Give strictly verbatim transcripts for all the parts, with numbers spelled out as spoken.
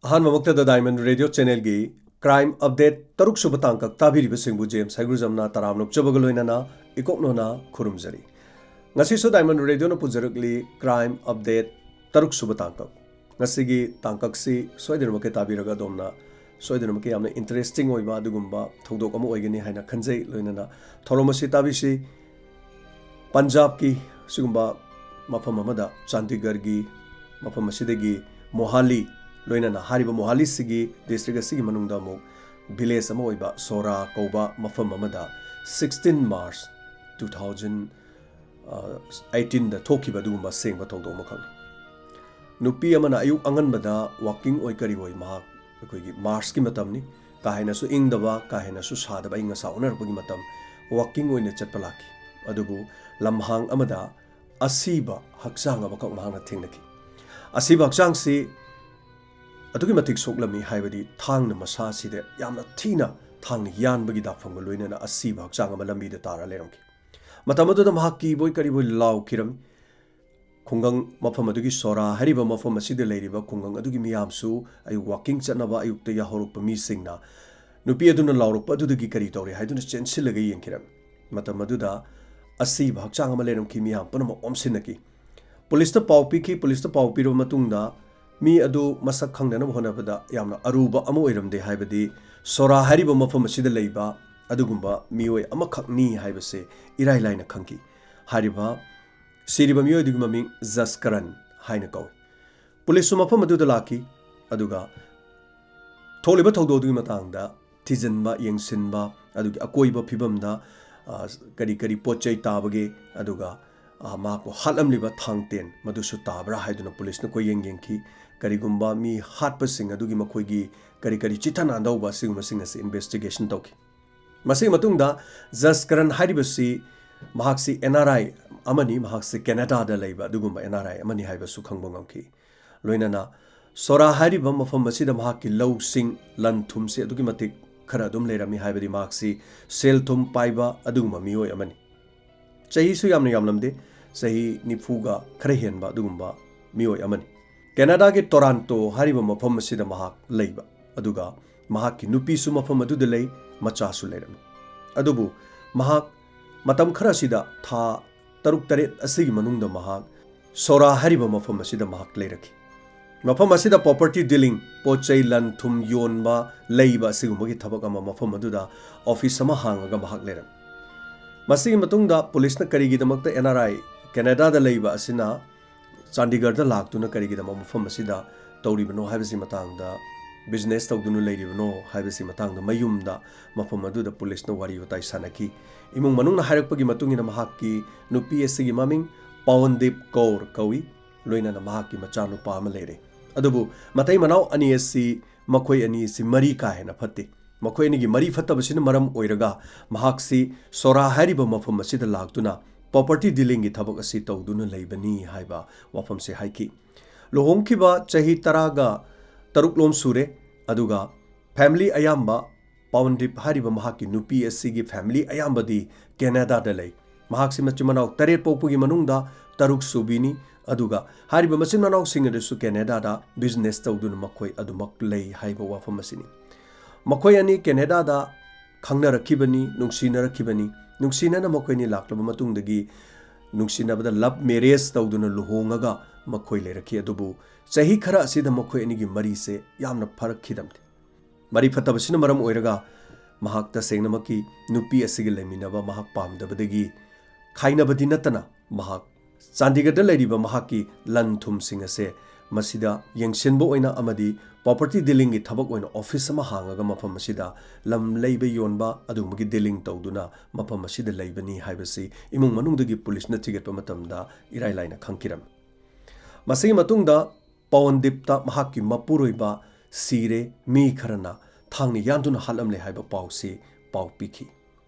ꯑꯍꯥꯟꯕꯃꯛꯇꯗ Diamond Radio Channelꯒꯤ Crime Update ꯇꯔꯨꯛ ꯁꯨꯕ ꯇꯥꯡꯀꯛ ꯇꯥꯕꯤꯔꯤꯕꯁꯤꯡꯕꯨ ꯖꯦꯝꯁ ꯍꯩꯒ꯭ꯔꯨꯖꯝꯅ ꯇꯔꯥꯝꯅ ꯑꯣꯛꯆꯕꯒ ꯂꯣꯏꯅꯅ ꯏꯀꯣꯛꯅꯣꯅ ꯈꯨꯔꯨꯝꯖꯔꯤ꯫ ꯉꯁꯤꯁꯨ Diamond Radioꯅ ꯄꯨꯖꯔꯛꯂꯤ Crime Update ꯇꯔꯨꯛ ꯁꯨꯕ ꯇꯥꯡꯀꯛ꯫ ꯉꯁꯤꯒꯤ ꯇꯥꯡꯀꯛꯁꯤ ꯁꯣꯏꯗꯅꯃꯛꯀꯤ ꯇꯥꯕꯤꯔꯒ ꯑꯗꯣꯝꯅ ꯁꯣꯏꯗꯅꯃꯛꯀꯤ ꯌꯥꯝꯅ interesting ꯑꯣꯏꯕ ꯑꯗꯨꯒꯨꯝꯕ ꯊꯧꯗꯣꯛ ꯑꯃ ꯑꯣꯏꯒꯅꯤ ꯍꯥꯏꯅ ꯈꯟꯖꯩ꯫ ꯂꯣꯏꯅꯅ ꯊꯧꯔꯝ ꯑꯁꯤ ꯇꯥꯕꯤꯁꯤ꯫ ꯄꯟꯖꯥꯕꯀꯤ ꯁꯤꯒꯨꯝꯕ ꯃꯐꯝ ꯑꯃꯗ, ꯆꯥꯟꯗꯤꯒꯔꯒꯤ ꯃꯐꯝ ꯑꯁꯤꯗꯒꯤ ꯃꯣꯍꯥꯂꯤ, ꯂꯣꯏꯅꯅ ꯍꯥꯏꯔꯤꯕ ꯃꯣꯍꯥꯂꯤꯁꯤꯒꯤ district ꯑꯁꯤꯒꯤ ꯃꯅꯨꯡꯗ ꯑꯃꯨꯛ village ꯑꯃ ꯑꯣꯏꯕ ꯁꯣꯔꯥ ꯀꯧꯕ ꯃꯐꯝ ꯑꯃꯗ sixteen March two thousand eighteenꯗ ꯊꯣꯛꯈꯤꯕ ꯑꯗꯨꯒꯨꯝꯕ ꯑꯁꯦꯡꯕ ꯊꯧꯗꯣꯛ ꯑꯃꯈꯛꯅꯤ꯫ ꯅꯨꯄꯤ ꯑꯃꯅ ꯑꯌꯨꯛ ꯑꯉꯟꯕꯗ walking ꯑꯣꯏ ꯀꯔꯤ ꯑꯣꯏ, ꯃꯍꯥꯛ ꯑꯩꯈꯣꯏꯒꯤ Marchꯀꯤ ꯃꯇꯝꯅꯤ, ꯀꯥ ꯍꯦꯟꯅꯁꯨ ꯏꯪꯗꯕ, ꯀꯥ ꯍꯦꯟꯅꯁꯨ ꯁꯥꯗꯕ, ꯑꯏꯪ ꯑꯁꯥ ꯑꯣꯟꯅꯔꯛꯄꯒꯤ ꯃꯇꯝ, walking ꯑꯣꯏꯅ ꯆꯠꯄ ꯂꯥꯛꯈꯤ꯫ ꯑꯗꯨꯕꯨ ꯂꯝꯍꯥꯡ ꯑꯃꯗ ꯑꯁꯤꯕ ꯍꯛꯆꯥꯡ ꯑꯃꯈꯛ ꯃꯍꯥꯛꯅ ꯊꯦꯡꯅꯈꯤ꯫ ꯑꯁꯤꯕ ꯍꯛꯆꯥꯡꯁꯤ ꯑꯗꯨꯛꯀꯤ ꯃꯇꯤꯛ ꯁꯣꯛꯂꯝꯃꯤ, ꯍꯥꯏꯕꯗꯤ ꯊꯥꯡꯅ ꯃꯁꯥ ꯑꯁꯤꯗ ꯌꯥꯝꯅ ꯊꯤꯅ ꯊꯥꯡꯅ ꯌꯥꯟꯕꯒꯤ ꯗꯥꯛꯐꯝꯒ ꯂꯣꯏꯅꯅ ꯑꯁꯤꯕ ꯍꯛꯆꯥꯡ ꯑꯃ ꯂꯝꯕꯤꯗ ꯇꯥꯔ ꯂꯩꯔꯝꯈꯤ꯫ ꯃꯇꯝ ꯑꯗꯨꯗ ꯃꯍꯥꯛ ꯀꯤꯕꯣꯏ ꯀꯔꯤꯕꯣꯏ ꯂꯥꯎꯈꯤꯔꯝꯃꯤ꯫ ꯈꯨꯡꯒꯪ ꯃꯐꯝ ꯑꯗꯨꯒꯤ ꯁꯣꯔꯥ ꯍꯥꯏꯔꯤꯕ ꯃꯐꯝ ꯑꯁꯤꯗ ꯂꯩꯔꯤꯕ ꯈꯨꯡꯒꯪ ꯑꯗꯨꯒꯤ ꯃꯤꯌꯥꯝꯁꯨ ꯑꯌꯨꯛ walking ꯆꯠꯅꯕ ꯑꯌꯨꯛꯇ ꯌꯥꯍꯧꯔꯛꯄ ꯃꯤꯁꯤꯡꯅ ꯅꯨꯄꯤ ꯑꯗꯨꯅ ꯂꯥꯎꯔꯛꯄ ꯑꯗꯨꯗꯒꯤ ꯀꯔꯤ ꯇꯧꯔꯦ ꯍꯥꯏꯗꯨꯅ ꯆꯦꯟꯁꯤꯜꯂꯒ ꯌꯦꯡꯈꯤꯔꯝꯃꯤ꯫ ꯃꯇꯝ ꯑꯗꯨꯗ ꯑꯁꯤꯕ ꯍꯛꯆꯥꯡ ꯑꯃ ꯂꯩꯔꯝꯈꯤ, ꯃꯤꯌꯥꯝ ꯄꯨꯝꯅꯃꯛ ꯑꯣꯝꯁꯤꯟꯅꯈꯤ꯫ ꯄꯨꯂꯤꯁꯇ ꯄꯥꯎ ꯄꯤꯈꯤ꯫ ꯄꯨꯂꯤꯁꯇ ꯄꯥꯎ ꯄꯤꯔꯕ ꯃꯇꯨꯡꯗ ꯃꯤ ꯑꯗꯨ ꯃꯁꯛ ꯈꯪꯅꯅꯕ ꯍꯣꯠꯅꯕꯗ ꯌꯥꯝꯅ ꯑꯔꯨꯕ ꯑꯃ ꯑꯣꯏꯔꯝꯗꯦ, ꯍꯥꯏꯕꯗꯤ ꯁꯣꯔꯥ ꯍꯥꯏꯔꯤꯕ ꯃꯐꯝ ꯑꯁꯤꯗ ꯂꯩꯕ ꯑꯗꯨꯒꯨꯝꯕ ꯃꯤꯑꯣꯏ ꯑꯃꯈꯛꯅꯤ ꯍꯥꯏꯕꯁꯦ ꯏꯔꯥꯏ ꯂꯥꯏꯅ ꯈꯪꯈꯤ꯫ ꯍꯥꯏꯔꯤꯕ ꯁꯤꯔꯤꯕ ꯃꯤꯑꯣꯏꯗꯨꯒꯤ ꯃꯃꯤꯡ ꯖꯁꯀꯔꯟ ꯍꯥꯏꯅ ꯀꯧꯏ꯫ ꯄꯨꯂꯤꯁꯁꯨ ꯃꯐꯝ ꯑꯗꯨꯗ ꯂꯥꯛꯈꯤ, ꯑꯗꯨꯒ ꯊꯣꯛꯂꯤꯕ ꯊꯧꯗꯣꯛ ꯑꯗꯨꯒꯤ ꯃꯇꯥꯡꯗ ꯊꯤꯖꯤꯟꯕ, ꯌꯦꯡꯁꯤꯟꯕ, ꯑꯗꯨꯒꯤ ꯑꯀꯣꯏꯕ ꯐꯤꯕꯝꯗ, ꯑ, ꯀꯔꯤ ꯀꯔꯤ ꯄꯣꯠ ꯆꯩ ꯇꯥꯕꯒꯦ, ꯑꯗꯨꯒ, ꯑ, ꯃꯍꯥꯛꯄꯨ ꯍꯥꯠꯂꯝꯂꯤꯕ ꯊꯥꯡꯇꯦꯟ ꯃꯗꯨꯁꯨ ꯇꯥꯕ꯭ꯔꯥ ꯍꯥꯏꯗꯨꯅ ꯄꯨꯂꯤꯁꯅ ꯀꯣꯏꯌꯦꯡ ꯌꯦꯡꯈꯤ꯫ ꯀꯔꯤꯒꯨꯝꯕ ꯃꯤ ꯍꯥꯠꯄꯁꯤꯡ ꯑꯗꯨꯒꯤ ꯃꯈꯣꯏꯒꯤ ꯀꯔꯤ ꯀꯔꯤ ꯆꯤꯠꯊ ꯅꯥꯟꯗꯧꯕ ꯑꯁꯤꯒꯨꯝꯕꯁꯤꯡ ꯑꯁꯤ investigation ꯇꯧꯈꯤ꯫ ꯃꯁꯤꯒꯤ ꯃꯇꯨꯡꯗ ꯖꯁꯀꯔꯟ ꯍꯥꯏꯔꯤꯕꯁꯤ, ꯃꯍꯥꯛꯁꯤ N R I ꯑꯃꯅꯤ, ꯃꯍꯥꯛꯁꯤ ꯀꯦꯅꯦꯗꯥꯗ ꯂꯩꯕ ꯑꯗꯨꯒꯨꯝꯕ N R I ꯑꯃꯅꯤ ꯍꯥꯏꯕꯁꯨ ꯈꯪꯕ ꯉꯝꯈꯤ꯫ ꯂꯣꯏꯅꯅ ꯁꯣꯔꯥ ꯍꯥꯏꯔꯤꯕ ꯃꯐꯝ ꯑꯁꯤꯗ ꯃꯍꯥꯛꯀꯤ ꯂꯧꯁꯤꯡ, ꯂꯟ ꯊꯨꯝꯁꯤ ꯑꯗꯨꯛꯀꯤ ꯃꯇꯤꯛ ꯈꯔ ꯑꯗꯨꯝ ꯂꯩꯔꯝꯃꯤ, ꯍꯥꯏꯕꯗꯤ ꯃꯍꯥꯛꯁꯤ ꯁꯦꯜ ꯊꯨꯝ ꯄꯥꯏꯕ ꯑꯗꯨꯒꯨꯝꯕ ꯃꯤꯑꯣꯏ ꯑꯃꯅꯤ꯫ ꯆꯍꯤꯁꯨ ꯌꯥꯝꯅ ꯌꯥꯝꯂꯝꯗꯦ, ꯆꯍꯤ ꯅꯤꯐꯨꯒ ꯈꯔ ꯍꯦꯟꯕ ꯑꯗꯨꯒꯨꯝꯕ ꯃꯤꯑꯣꯏ ꯑꯃꯅꯤ꯫ ꯀꯦꯅꯥꯗꯥꯒꯤ ꯇꯣꯔꯥꯟꯇꯣ ꯍꯥꯏꯔꯤꯕ ꯃꯐꯝ ꯑꯁꯤꯗ ꯃꯍꯥꯛ ꯂꯩꯕ, ꯑꯗꯨꯒ ꯃꯍꯥꯛꯀꯤ ꯅꯨꯄꯤꯁꯨ ꯃꯐꯝ ꯑꯗꯨꯗ ꯂꯩ, ꯃꯆꯥꯁꯨ ꯂꯩꯔꯝꯃꯤ꯫ ꯑꯗꯨꯕꯨ ꯃꯍꯥꯛ ꯃꯇꯝ ꯈꯔ ꯑꯁꯤꯗ, ꯊꯥ ꯇꯔꯨꯛ ꯇꯔꯦꯠ ꯑꯁꯤꯒꯤ ꯃꯅꯨꯡꯗ ꯃꯍꯥꯛ ꯁꯣꯔꯥ ꯍꯥꯏꯔꯤꯕ ꯃꯐꯝ ꯑꯁꯤꯗ ꯃꯍꯥꯛ ꯂꯩꯔꯛꯈꯤ꯫ ꯃꯐꯝ ꯑꯁꯤꯗ property dealing, ꯄꯣꯠ ꯆꯩ ꯂꯟ ꯊꯨꯝ ꯌꯣꯟꯕ, ꯂꯩꯕ ꯑꯁꯤꯒꯨꯝꯕꯒꯤ ꯊꯕꯛ ꯑꯃ, ꯃꯐꯝ ꯑꯗꯨꯗ office ꯑꯃ ꯍꯥꯡꯉꯒ ꯃꯍꯥꯛ ꯂꯩꯔꯝꯃꯤ꯫ ꯃꯁꯤꯒꯤ ꯃꯇꯨꯡꯗ ꯄꯨꯂꯤꯁꯅ ꯀꯔꯤꯒꯤꯗꯃꯛꯇ N R I ꯀꯦꯅꯥꯗꯥꯗ ꯂꯩꯕ ꯑꯁꯤꯅ ꯆꯥꯟꯗꯤꯒꯔꯗ ꯂꯥꯛꯇꯨꯅ ꯀꯔꯤꯒꯤꯗꯃꯛ ꯃꯐꯝ ꯑꯁꯤꯗ ꯇꯧꯔꯤꯕꯅꯣ ꯍꯥꯏꯕꯁꯤ ꯃꯇꯥꯡꯗ, business ꯇꯧꯗꯨꯅ ꯂꯩꯔꯤꯕꯅꯣ ꯍꯥꯏꯕꯁꯤ ꯃꯇꯥꯡꯗ ꯃꯌꯨꯝꯗ ꯃꯐꯝ ꯑꯗꯨꯗ ꯄꯨꯂꯤꯁꯅ ꯋꯥꯔꯤ ꯋꯥꯇꯥꯏ ꯁꯥꯟꯅꯈꯤ꯫ ꯏꯃꯨꯡ ꯃꯅꯨꯡꯅ ꯍꯥꯏꯔꯛꯄꯒꯤ ꯃꯇꯨꯡ ꯏꯟꯅ ꯃꯍꯥꯛꯀꯤ ꯅꯨꯄꯤ ꯑꯁꯤꯒꯤ ꯃꯃꯤꯡ ꯄꯋꯟꯗꯤꯞ ꯀꯧꯔ ꯀꯧꯏ, ꯂꯣꯏꯅꯅ ꯃꯍꯥꯛꯀꯤ ꯃꯆꯥꯅꯨꯄꯥ ꯑꯃ ꯂꯩꯔꯦ꯫ ꯑꯗꯨꯕꯨ ꯃꯇꯩ ꯃꯅꯥꯎ ꯑꯅꯤ ꯑꯁꯤ, ꯃꯈꯣꯏ ꯑꯅꯤ ꯑꯁꯤ ꯃꯔꯤ ꯀꯥ ꯍꯦꯟꯅ ꯐꯠꯇꯦ꯫ ꯃꯈꯣꯏ ꯑꯅꯤꯒꯤ ꯃꯔꯤ ꯐꯠꯇꯕꯁꯤꯅ ꯃꯔꯝ ꯑꯣꯏꯔꯒ ꯃꯍꯥꯛꯁꯤ ꯁꯣꯔꯥ ꯍꯥꯏꯔꯤꯕ ꯃꯐꯝ ꯑꯁꯤꯗ ꯂꯥꯛꯇꯨꯅ property dealingꯒꯤ ꯊꯕꯛ ꯑꯁꯤ ꯇꯧꯗꯨꯅ ꯂꯩꯕꯅꯤ ꯍꯥꯏꯕ ꯋꯥꯐꯝꯁꯦ ꯍꯥꯏꯈꯤ꯫ ꯂꯨꯍꯣꯡꯈꯤꯕ ꯆꯍꯤ ꯇꯔꯥꯒ ꯇꯔꯨꯛ ꯂꯣꯝ ꯁꯨꯔꯦ, ꯑꯗꯨꯒ family ꯑꯌꯥꯝꯕ, ꯄꯥꯎꯟꯗꯤꯞ ꯍꯥꯏꯔꯤꯕ ꯃꯍꯥꯛꯀꯤ ꯅꯨꯄꯤ ꯑꯁꯤꯒꯤ family ꯑꯌꯥꯝꯕꯗꯤ ꯀꯦꯅꯥꯗꯥꯗ ꯂꯩ꯫ ꯃꯍꯥꯛꯁꯤ ꯃꯆꯤꯟ ꯃꯅꯥꯎ ꯇꯔꯦꯠ ꯄꯣꯛꯄꯒꯤ ꯃꯅꯨꯡꯗ ꯇꯔꯨꯛ ꯁꯨꯕꯤꯅꯤ, ꯑꯗꯨꯒ ꯍꯥꯏꯔꯤꯕ ꯃꯆꯤꯟ ꯃꯅꯥꯎꯁꯤꯡ ꯑꯗꯨꯁꯨ ꯀꯦꯅꯥꯗꯥꯗ business ꯇꯧꯗꯨꯅ ꯃꯈꯣꯏ ꯑꯗꯨꯃꯛ ꯂꯩ ꯍꯥꯏꯕ ꯋꯥꯐꯝ ꯑꯁꯤꯅꯤ꯫ ꯃꯈꯣꯏ ꯑꯅꯤ ꯀꯦꯅꯥꯗꯥꯗ ꯈꯪꯅꯔꯛꯈꯤꯕꯅꯤ, ꯅꯨꯡꯁꯤꯅꯔꯛꯈꯤꯕꯅꯤ꯫ ꯅꯨꯡꯁꯤꯅꯅ ꯃꯈꯣꯏ ꯑꯅꯤ ꯂꯥꯛꯂꯕ ꯃꯇꯨꯡꯗꯒꯤ ꯅꯨꯡꯁꯤꯅꯕꯗ love marriage ꯇꯧꯗꯨꯅ ꯂꯨꯍꯣꯡꯉꯒ ꯃꯈꯣꯏ ꯂꯩꯔꯛꯈꯤ꯫ ꯑꯗꯨꯕꯨ ꯆꯍꯤ ꯈꯔ ꯑꯁꯤꯗ ꯃꯈꯣꯏ ꯑꯅꯤꯒꯤ ꯃꯔꯤꯁꯦ ꯌꯥꯝꯅ ꯐꯔꯛꯈꯤꯗꯕꯅꯤ꯫ ꯃꯔꯤ ꯐꯠꯇꯕꯁꯤꯅ ꯃꯔꯝ ꯑꯣꯏꯔꯒ ꯃꯍꯥꯛ ꯇꯁꯦꯡꯅꯃꯛꯀꯤ ꯅꯨꯄꯤ ꯑꯁꯤꯒ ꯂꯩꯃꯤꯟꯅꯕ ꯃꯍꯥꯛ ꯄꯥꯝꯗꯕꯗꯒꯤ ꯈꯥꯏꯅꯕꯗꯤ ꯅꯠꯇꯅ ꯃꯍꯥꯛ ꯆꯥꯟꯗꯤꯒꯔꯗ ꯂꯩꯔꯤꯕ ꯃꯍꯥꯛꯀꯤ ꯂꯟ ꯊꯨꯝꯁꯤꯡ ꯑꯁꯦ ꯃꯁꯤꯗ ꯌꯦꯡꯁꯤꯟꯕ ꯑꯣꯏꯅ ꯑꯃꯗꯤ property dealingꯒꯤ ꯊꯕꯛ ꯑꯣꯏꯅ office ꯑꯃ ꯍꯥꯡꯉꯒ ꯃꯐꯝ ꯑꯁꯤꯗ ꯂꯝ ꯂꯩꯕ ꯌꯣꯟꯕ ꯑꯗꯨꯒꯨꯝꯕꯒꯤ dealing ꯇꯧꯗꯨꯅ ꯃꯐꯝ ꯑꯁꯤꯗ ꯂꯩꯕꯅꯤ ꯍꯥꯏꯕꯁꯤ ꯏꯃꯨꯡ ꯃꯅꯨꯡꯗꯒꯤ ꯄꯨꯂꯤꯁꯅ ꯊꯤꯒꯠꯄ ꯃꯇꯝꯗ ꯏꯔꯥꯏ ꯂꯥꯏꯅ ꯈꯪꯈꯤꯔꯝꯃꯤ꯫ ꯃꯁꯤꯒꯤ ꯃꯇꯨꯡꯗ ꯄꯋꯟꯗꯤꯞꯇ ꯃꯍꯥꯛꯀꯤ ꯃꯄꯨꯔꯣꯏꯕ ꯁꯤꯔꯦ, ꯃꯤ ꯈꯔꯅ ꯊꯥꯡꯅ ꯌꯥꯟꯗꯨꯅ ꯍꯥꯠꯂꯝꯂꯦ ꯍꯥꯏꯕ ꯄꯥꯎꯁꯤ ꯄꯥꯎ ꯄꯤꯈꯤ꯫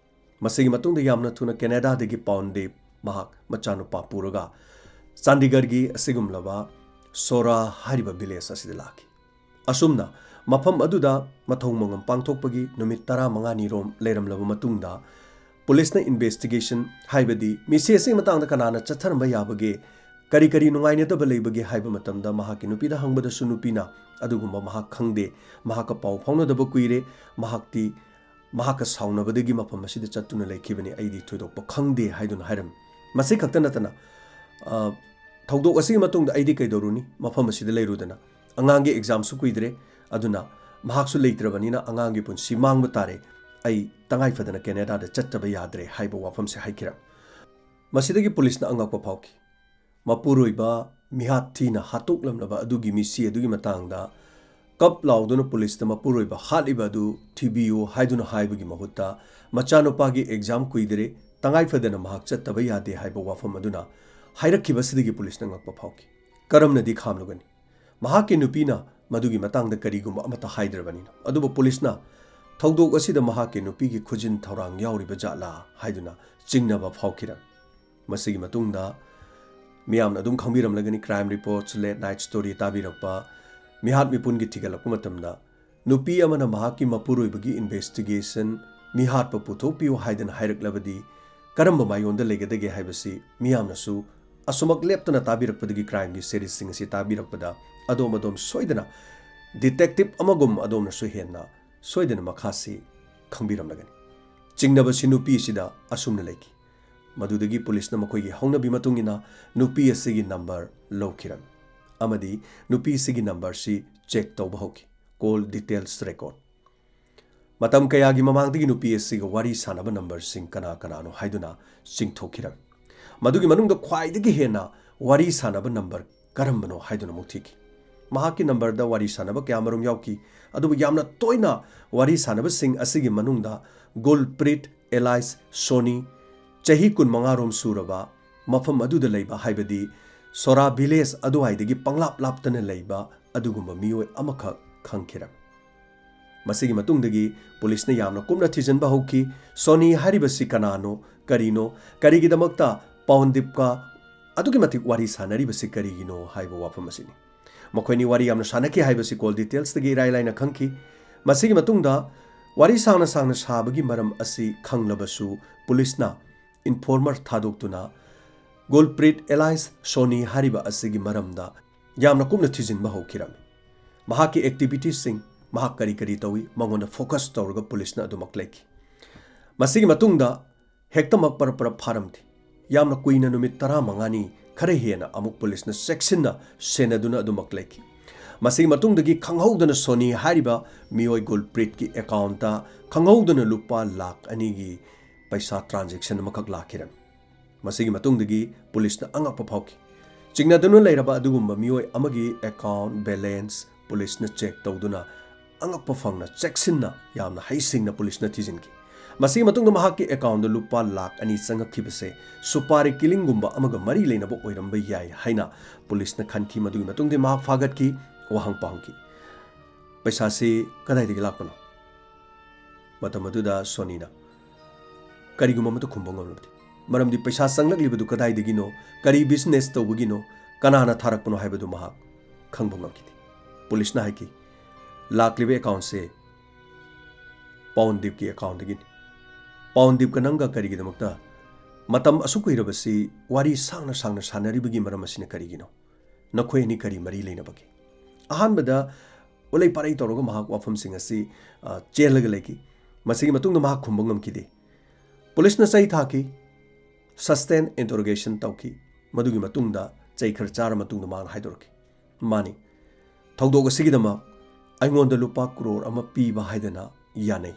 ꯃꯁꯤꯒꯤ ꯃꯇꯨꯡꯗ ꯌꯥꯝꯅ ꯊꯨꯅ ꯀꯦꯅꯥꯗꯥꯗꯒꯤ ꯄꯥꯎꯟꯗꯤꯞ ꯃꯍꯥꯛ ꯃꯆꯥꯅꯨꯄꯥ ꯄꯨꯔꯒ ꯆꯥꯟꯗꯤꯒꯔꯒꯤ ꯑꯁꯤꯒꯨꯝꯂꯕ ꯁꯣꯔꯥ ꯍꯥꯏꯔꯤꯕ village ꯑꯁꯤꯗ ꯂꯥꯛꯈꯤ꯫ ꯑꯁꯨꯝꯅ ꯃꯐꯝ ꯑꯗꯨꯗ ꯃꯊꯧ ꯃꯉꯝ ꯄꯥꯡꯊꯣꯛꯄꯒꯤ ꯅꯨꯃꯤꯠ ꯇꯔꯥꯃꯉꯥꯅꯤꯔꯣꯝ ꯂꯩꯔꯝꯂꯕ ꯃꯇꯨꯡꯗ ꯄꯨꯂꯤꯁꯅ investigation, ꯍꯥꯏꯕꯗꯤ ꯃꯤꯁꯦ ꯑꯁꯤꯒꯤ ꯃꯇꯥꯡꯗ ꯀꯅꯥꯅ ꯆꯠꯊꯔꯝꯕ ꯌꯥꯕꯒꯦ, ꯀꯔꯤ ꯀꯔꯤ ꯅꯨꯡꯉꯥꯏꯅꯗꯕ ꯂꯩꯕꯒꯦ ꯍꯥꯏꯕ ꯃꯇꯝꯗ ꯃꯍꯥꯛꯀꯤ ꯅꯨꯄꯤꯗ ꯍꯪꯕꯗꯁꯨ ꯅꯨꯄꯤꯅ ꯑꯗꯨꯒꯨꯝꯕ ꯃꯍꯥꯛ ꯈꯪꯗꯦ, ꯃꯍꯥꯛꯀ ꯄꯥꯎ ꯐꯥꯎꯅꯗꯕ ꯀꯨꯏꯔꯦ, ꯃꯍꯥꯛꯇꯤ ꯃꯍꯥꯛꯀ ꯁꯥꯎꯅꯕꯗꯒꯤ ꯃꯐꯝ ꯑꯁꯤꯗ ꯆꯠꯇꯨꯅ ꯂꯩꯈꯤꯕꯅꯤ, ꯑꯩꯗꯤ ꯊꯣꯏꯗꯣꯛꯄ ꯈꯪꯗꯦ ꯍꯥꯏꯗꯨꯅ ꯍꯥꯏꯔꯝꯃꯤ꯫ ꯃꯁꯤ ꯈꯛꯇ ꯅꯠꯇꯅ, ꯑ, ꯊꯧꯗꯣꯛ ꯑꯁꯤꯒꯤ ꯃꯇꯨꯡꯗ ꯑꯩꯗꯤ ꯀꯩꯗꯧꯔꯨꯅꯤ, ꯃꯐꯝ ꯑꯁꯤꯗ ꯂꯩꯔꯨꯗꯅ, ꯑꯉꯥꯡꯒꯤ ꯑꯦꯛꯖꯥꯝꯁꯨ ꯀꯨꯏꯗ꯭ꯔꯦ, ꯑꯗꯨꯅ ꯃꯍꯥꯛꯁꯨ ꯂꯩꯇ꯭ꯔꯕꯅꯤꯅ ꯑꯉꯥꯡꯒꯤ ꯄꯨꯟꯁꯤ ꯃꯥꯡꯕ ꯇꯥꯔꯦ, ꯑꯩ ꯇꯉꯥꯏ ꯐꯗꯅ ꯀꯦꯅꯦꯗꯥꯗ ꯆꯠꯇꯕ ꯌꯥꯗ꯭ꯔꯦ ꯍꯥꯏꯕ ꯋꯥꯐꯝꯁꯦ ꯍꯥꯏꯈꯤꯔꯝꯃꯤ꯫ ꯃꯁꯤꯗꯒꯤ ꯄꯨꯂꯤꯁꯅ ꯑꯉꯛꯄ ꯐꯥꯎꯈꯤ꯫ ꯃꯄꯨꯔꯣꯏꯕ ꯃꯤꯍꯥꯠ ꯊꯤꯅ ꯍꯥꯠꯇꯣꯛꯂꯝꯂꯕ ꯑꯗꯨꯒꯤ ꯃꯤꯁꯤ ꯑꯗꯨꯒꯤ ꯃꯇꯥꯡꯗ ꯀꯞ ꯂꯥꯎꯗꯨꯅ ꯄꯨꯂꯤꯁꯇ ꯃꯄꯨꯔꯣꯏꯕ ꯍꯥꯠꯂꯤꯕ ꯑꯗꯨ ꯊꯤꯕꯤꯌꯨ ꯍꯥꯏꯗꯨꯅ ꯍꯥꯏꯕꯒꯤ ꯃꯍꯨꯠꯇ, ꯃꯆꯥꯅꯨꯄꯥꯒꯤ ꯑꯦꯛꯖꯥꯝ ꯀꯨꯏꯗ꯭ꯔꯦ, ꯇꯉꯥꯏ ꯐꯗꯅ ꯃꯍꯥꯛ ꯆꯠꯇꯕ ꯌꯥꯗꯦ ꯍꯥꯏꯕ ꯋꯥꯐꯝ ꯑꯗꯨꯅ ꯍꯥꯏꯔꯛꯈꯤꯕꯁꯤꯗꯒꯤ ꯄꯨꯂꯤꯁꯅ ꯉꯛꯄ ꯐꯥꯎꯈꯤ꯫ ꯀꯔꯝꯅꯗꯤ ꯈꯥꯝꯂꯨꯒꯅꯤ? ꯃꯍꯥꯛꯀꯤ ꯅꯨꯄꯤꯅ ꯃꯗꯨꯒꯤ ꯃꯇꯥꯡꯗ ꯀꯔꯤꯒꯨꯝꯕ ꯑꯃꯠꯇ ꯍꯥꯏꯗ꯭ꯔꯕꯅꯤꯅ꯫ ꯑꯗꯨꯕꯨ ꯄꯨꯂꯤꯁꯅ ꯊꯧꯗꯣꯛ ꯑꯁꯤꯗ ꯃꯍꯥꯛꯀꯤ ꯅꯨꯄꯤꯒꯤ ꯈꯨꯖꯤꯟ ꯊꯧꯔꯥꯡ ꯌꯥꯎꯔꯤꯕ ꯖꯥꯠꯂꯥ ꯍꯥꯏꯗꯨꯅ ꯆꯤꯡꯅꯕ ꯐꯥꯎꯈꯤꯔꯝꯃꯤ꯫ ꯃꯁꯤꯒꯤ ꯃꯇꯨꯡꯗ ꯃꯤꯌꯥꯝꯅ ꯑꯗꯨꯝ ꯈꯪꯕꯤꯔꯝꯂꯒꯅꯤ, crime reports, late night story ꯇꯥꯕꯤꯔꯛꯄ, ꯃꯤꯍꯥꯠ ꯃꯤꯄꯨꯟꯒꯤ ꯊꯤꯒꯠꯂꯛꯄ ꯃꯇꯝꯗ ꯅꯨꯄꯤ ꯑꯃꯅ ꯃꯍꯥꯛꯀꯤ ꯃꯄꯨꯔꯣꯏꯕꯒꯤ investigation, ꯃꯤꯍꯥꯠꯄ ꯄꯨꯊꯣꯛꯄꯤꯌꯨ ꯍꯥꯏꯗꯅ ꯍꯥꯏꯔꯛꯂꯕꯗꯤ ꯀꯔꯝꯕ ꯃꯥꯏꯑꯣꯟꯗ ꯂꯩꯒꯗꯒꯦ ꯍꯥꯏꯕꯁꯤ ꯃꯤꯌꯥꯝꯅꯁꯨ ꯑꯁꯨꯃꯛ ꯂꯦꯞꯇꯅ ꯇꯥꯕꯤꯔꯛꯄꯗꯒꯤ crimeꯒꯤ seriesꯁꯤꯡ ꯑꯁꯤ ꯇꯥꯕꯤꯔꯛꯄꯗ ꯑꯗꯣꯝ ꯑꯗꯣꯝ ꯁꯣꯏꯗꯅ detective ꯑꯃꯒꯨꯝ ꯑꯗꯣꯝꯅꯁꯨ ꯍꯦꯟꯅ ꯁꯣꯏꯗꯅ ꯃꯈꯥꯁꯤ ꯈꯪꯕꯤꯔꯝꯂꯒꯅꯤ꯫ ꯆꯤꯡꯅꯕꯁꯤ ꯅꯨꯄꯤꯁꯤꯗ ꯑꯁꯨꯝꯅ ꯂꯩꯈꯤ꯫ ꯃꯗꯨꯗꯒꯤ ꯄꯨꯂꯤꯁꯅ ꯃꯈꯣꯏꯒꯤ ꯍꯧꯅꯕꯤ ꯃꯇꯨꯡ ꯏꯟꯅ ꯅꯨꯄꯤ ꯑꯁꯤꯒꯤ number ꯂꯧꯈꯤꯔꯝꯃꯤ ꯑꯃꯗꯤ ꯅꯨꯄꯤ ꯑꯁꯤꯒꯤ numberꯁꯤ check ꯇꯧꯕ ꯍꯧꯈꯤ꯫ Call details record꯫ ꯃꯇꯝ ꯀꯌꯥꯒꯤ ꯃꯃꯥꯡꯗꯒꯤ ꯅꯨꯄꯤ ꯑꯁꯤꯒ ꯋꯥꯔꯤ ꯁꯥꯟꯅꯕ numberꯁꯤꯡ ꯀꯅꯥ ꯀꯅꯥꯅꯣ ꯍꯥꯏꯗꯨꯅ ꯆꯤꯡꯊꯣꯛꯈꯤꯔꯝꯃꯤ꯫ ꯃꯗꯨꯒꯤ ꯃꯅꯨꯡꯗ ꯈ꯭ꯋꯥꯏꯗꯒꯤ ꯍꯦꯟꯅ ꯋꯥꯔꯤ ꯁꯥꯟꯅꯕ number ꯀꯔꯝꯕꯅꯣ ꯍꯥꯏꯗꯨꯅ ꯑꯃꯨꯛ ꯊꯤꯈꯤ꯫ ꯃꯍꯥꯛꯀꯤ numberꯗ ꯋꯥꯔꯤ ꯁꯥꯟꯅꯕ ꯀꯌꯥꯃꯔꯨꯝ ꯌꯥꯎꯈꯤ, ꯑꯗꯨꯕꯨ ꯌꯥꯝꯅ ꯇꯣꯏꯅ ꯋꯥꯔꯤ ꯁꯥꯟꯅꯕꯁꯤꯡ ꯑꯁꯤꯒꯤ ꯃꯅꯨꯡꯗ ꯒꯨꯜꯄ꯭ꯔꯤꯠ alias ꯁꯣꯅꯤ, ꯆꯍꯤ ꯀꯨꯟꯃꯉꯥ ꯔꯣꯝ ꯁꯨꯔꯕ, ꯃꯐꯝ ꯑꯗꯨꯗ ꯂꯩꯕ, ꯍꯥꯏꯕꯗꯤ ꯁꯣꯔꯥ village ꯑꯗꯨꯋꯥꯏꯗꯒꯤ ꯄꯪꯂꯥꯞ ꯂꯥꯞꯇꯅ ꯂꯩꯕ ꯑꯗꯨꯒꯨꯝꯕ ꯃꯤꯑꯣꯏ ꯑꯃꯈꯛ ꯈꯪꯈꯤꯔꯝꯃꯤ꯫ ꯃꯁꯤꯒꯤ ꯃꯇꯨꯡꯗꯒꯤ ꯄꯨꯂꯤꯁꯅ ꯌꯥꯝꯅ ꯀꯨꯞꯅ ꯊꯤꯖꯤꯟꯕ ꯍꯧꯈꯤ꯫ ꯁꯣꯅꯤ ꯍꯥꯏꯔꯤꯕꯁꯤ ꯀꯅꯥꯅꯣ, ꯀꯔꯤꯅꯣ, ꯀꯔꯤꯒꯤꯗꯃꯛꯇ ꯄꯋꯟꯗꯤꯞꯀ ꯑꯗꯨꯛꯀꯤ ꯃꯇꯤꯛ ꯋꯥꯔꯤ ꯁꯥꯟꯅꯔꯤꯕꯁꯤ ꯀꯔꯤꯒꯤꯅꯣ ꯍꯥꯏꯕ ꯋꯥꯐꯝ ꯑꯁꯤꯅꯤ꯫ ꯃꯈꯣꯏꯅꯤ ꯋꯥꯔꯤ ꯌꯥꯝꯅ ꯁꯥꯟꯅꯈꯤ ꯍꯥꯏꯕꯁꯤ call detailsꯇꯒꯤ ꯏꯔꯥꯏ ꯂꯥꯏꯅ ꯈꯪꯈꯤ꯫ ꯃꯁꯤꯒꯤ ꯃꯇꯨꯡꯗ ꯋꯥꯔꯤ ꯁꯥꯡꯅ ꯁꯥꯡꯅ ꯁꯥꯕꯒꯤ ꯃꯔꯝ ꯑꯁꯤ ꯈꯪꯂꯕꯁꯨ ꯄꯨꯂꯤꯁꯅ informer ꯊꯥꯗꯣꯛꯇꯨꯅ ꯒꯨꯜꯄ꯭ꯔꯤꯠ alias ꯁꯣꯅꯤ ꯍꯥꯏꯔꯤꯕ ꯑꯁꯤꯒꯤ ꯃꯔꯝꯗ ꯌꯥꯝꯅ ꯀꯨꯞꯅ ꯊꯤꯖꯤꯟꯕ ꯍꯧꯈꯤꯔꯝꯃꯤ꯫ ꯃꯍꯥꯛꯀꯤ activities ꯁꯤꯡ, ꯃꯍꯥꯛ ꯀꯔꯤ ꯀꯔꯤ ꯇꯧꯏ, ꯃꯉꯣꯟꯗ focus ꯇꯧꯔꯒ ꯄꯨꯂꯤꯁꯅ ꯑꯗꯨꯃꯛ ꯂꯩꯈꯤ꯫ ꯃꯁꯤꯒꯤ ꯃꯇꯨꯡꯗ ꯍꯦꯛꯇꯃꯛ ꯄꯔꯞ ꯄꯔꯞ ꯐꯥꯔꯝꯗꯦ꯫ ꯌꯥꯝꯅ ꯀꯨꯏꯅ, ꯅꯨꯃꯤꯠ ꯇꯔꯥꯃꯉꯥꯅꯤ ꯈꯔ ꯍꯦꯟꯅ ꯑꯃꯨꯛ ꯄꯨꯂꯤꯁꯅ ꯆꯦꯛꯁꯤꯟꯅ ꯁꯦꯟꯅꯗꯨꯅ ꯑꯗꯨꯃꯛ ꯂꯩꯈꯤ꯫ ꯃꯁꯤꯒꯤ ꯃꯇꯨꯡꯗꯒꯤ ꯈꯪꯍꯧꯗꯅ ꯁꯣꯅꯤ ꯍꯥꯏꯔꯤꯕ ꯃꯤꯑꯣꯏ ꯒꯨꯜꯄ꯭ꯔꯤꯠꯀꯤ account ꯇ ꯈꯪꯍꯧꯗꯅ ꯂꯨꯄꯥ ꯂꯥꯈ ꯑꯅꯤꯒꯤ ꯄꯩꯁꯥ transaction ꯑꯃꯈꯛ ꯂꯥꯛꯈꯤꯔꯝꯃꯤ꯫ ꯃꯁꯤꯒꯤ ꯃꯇꯨꯡꯗꯒꯤ ꯄꯨꯂꯤꯁꯅ ꯑꯉꯛꯄ ꯐꯥꯎꯈꯤ꯫ ꯆꯤꯡꯅꯗꯨꯅ ꯂꯩꯔꯕ ꯑꯗꯨꯒꯨꯝꯕ ꯃꯤꯑꯣꯏ ꯑꯃꯒꯤ account balance ꯄꯨꯂꯤꯁꯅ check ꯇꯧꯗꯨꯅ ꯑꯉꯛꯄ ꯐꯪꯅ ꯆꯦꯛꯁꯤꯟꯅ, ꯌꯥꯝꯅ ꯍꯩꯁꯤꯡꯅ ꯄꯨꯂꯤꯁꯅ ꯊꯤꯖꯤꯟꯈꯤ꯫ ꯃꯁꯤꯒꯤ ꯃꯇꯨꯡꯗ ꯃꯍꯥꯛꯀꯤ account ꯗ ꯂꯨꯄꯥ ꯂꯥꯈ ꯑꯅꯤ ꯆꯪꯉꯛꯈꯤꯕꯁꯦ ꯁꯨꯄꯥꯔꯤ killing ꯒꯨꯝꯕ ꯑꯃꯒ ꯃꯔꯤ ꯂꯩꯅꯕ ꯑꯣꯏꯔꯝꯕ ꯌꯥꯏ ꯍꯥꯏꯅ ꯄꯨꯂꯤꯁꯅ ꯈꯟꯈꯤ꯫ ꯃꯗꯨꯒꯤ ꯃꯇꯨꯡꯗ ꯃꯍꯥꯛ ꯐꯥꯒꯠꯈꯤ, ꯋꯥꯍꯪ ꯄꯥꯎꯍꯪꯈꯤ꯫ "ꯄꯩꯁꯥꯁꯤ ꯀꯗꯥꯏꯗꯒꯤ ꯂꯥꯛꯄꯅꯣ?" ꯃꯇꯝ ꯑꯗꯨꯗ ꯁꯣꯅꯤꯅ ꯀꯔꯤꯒꯨꯝꯕ ꯑꯃꯠꯇ ꯈꯨꯝꯕ ꯉꯝꯂꯕꯗꯤ, ꯃꯔꯝꯗꯤ ꯄꯩꯁꯥ ꯆꯪꯂꯛꯂꯤꯕꯗꯨ ꯀꯗꯥꯏꯗꯒꯤꯅꯣ, ꯀꯔꯤ business ꯇꯧꯕꯒꯤꯅꯣ, ꯀꯅꯥꯅ ꯊꯥꯔꯛꯄꯅꯣ ꯍꯥꯏꯕꯗꯨ ꯃꯍꯥꯛ ꯈꯪꯕ ꯉꯝꯈꯤꯗꯦ꯫ ꯄꯨꯂꯤꯁꯅ ꯍꯥꯏꯈꯤ, "ꯂꯥꯛꯂꯤꯕ account ꯁꯦ ꯄꯥꯎꯟꯗꯤꯞꯀꯤ account ꯗꯒꯤꯅꯤ꯫ ꯄꯥꯎꯟꯗꯤꯞꯀ ꯅꯪꯒ ꯀꯔꯤꯒꯤꯗꯃꯛꯇ ꯃꯇꯝ ꯑꯁꯨꯛ ꯀꯨꯏꯔꯕꯁꯤ ꯋꯥꯔꯤ ꯁꯥꯡꯅ ꯁꯥꯡꯅ ꯁꯥꯟꯅꯔꯤꯕꯒꯤ ꯃꯔꯝ ꯑꯁꯤꯅ ꯀꯔꯤꯒꯤꯅꯣ? ꯅꯈꯣꯏ ꯑꯅꯤ ꯀꯔꯤ ꯃꯔꯤ ꯂꯩꯅꯕꯒꯦ?" ꯑꯍꯥꯟꯕꯗ ꯎꯂꯩ ꯄꯥꯔꯩ ꯇꯧꯔꯒ ꯃꯍꯥꯛ ꯋꯥꯐꯝꯁꯤꯡ ꯑꯁꯤ, ꯑ, ꯆꯦꯜꯂꯒ ꯂꯩꯈꯤ꯫ ꯃꯁꯤꯒꯤ ꯃꯇꯨꯡꯗ ꯃꯍꯥꯛ ꯈꯨꯝꯕ ꯉꯝꯈꯤꯗꯦ꯫ ꯄꯨꯂꯤꯁꯅ ꯆꯩ ꯊꯥꯈꯤ, sustain interrogation ꯇꯧꯈꯤ꯫ ꯃꯗꯨꯒꯤ ꯃꯇꯨꯡꯗ ꯆꯩ ꯈꯔ ꯆꯥꯔ ꯃꯇꯨꯡꯗ ꯃꯍꯥꯛꯅ ꯍꯥꯏꯗꯣꯔꯛꯈꯤ, "ꯃꯥꯅꯤ, ꯊꯧꯗꯣꯛ ꯑꯁꯤꯒꯤꯗꯃꯛ ꯑꯩꯉꯣꯟꯗ ꯂꯨꯄꯥ ꯀ꯭ꯔꯣꯔ ꯑꯃ ꯄꯤꯕ ꯍꯥꯏꯗꯅ ꯌꯥꯅꯩ꯫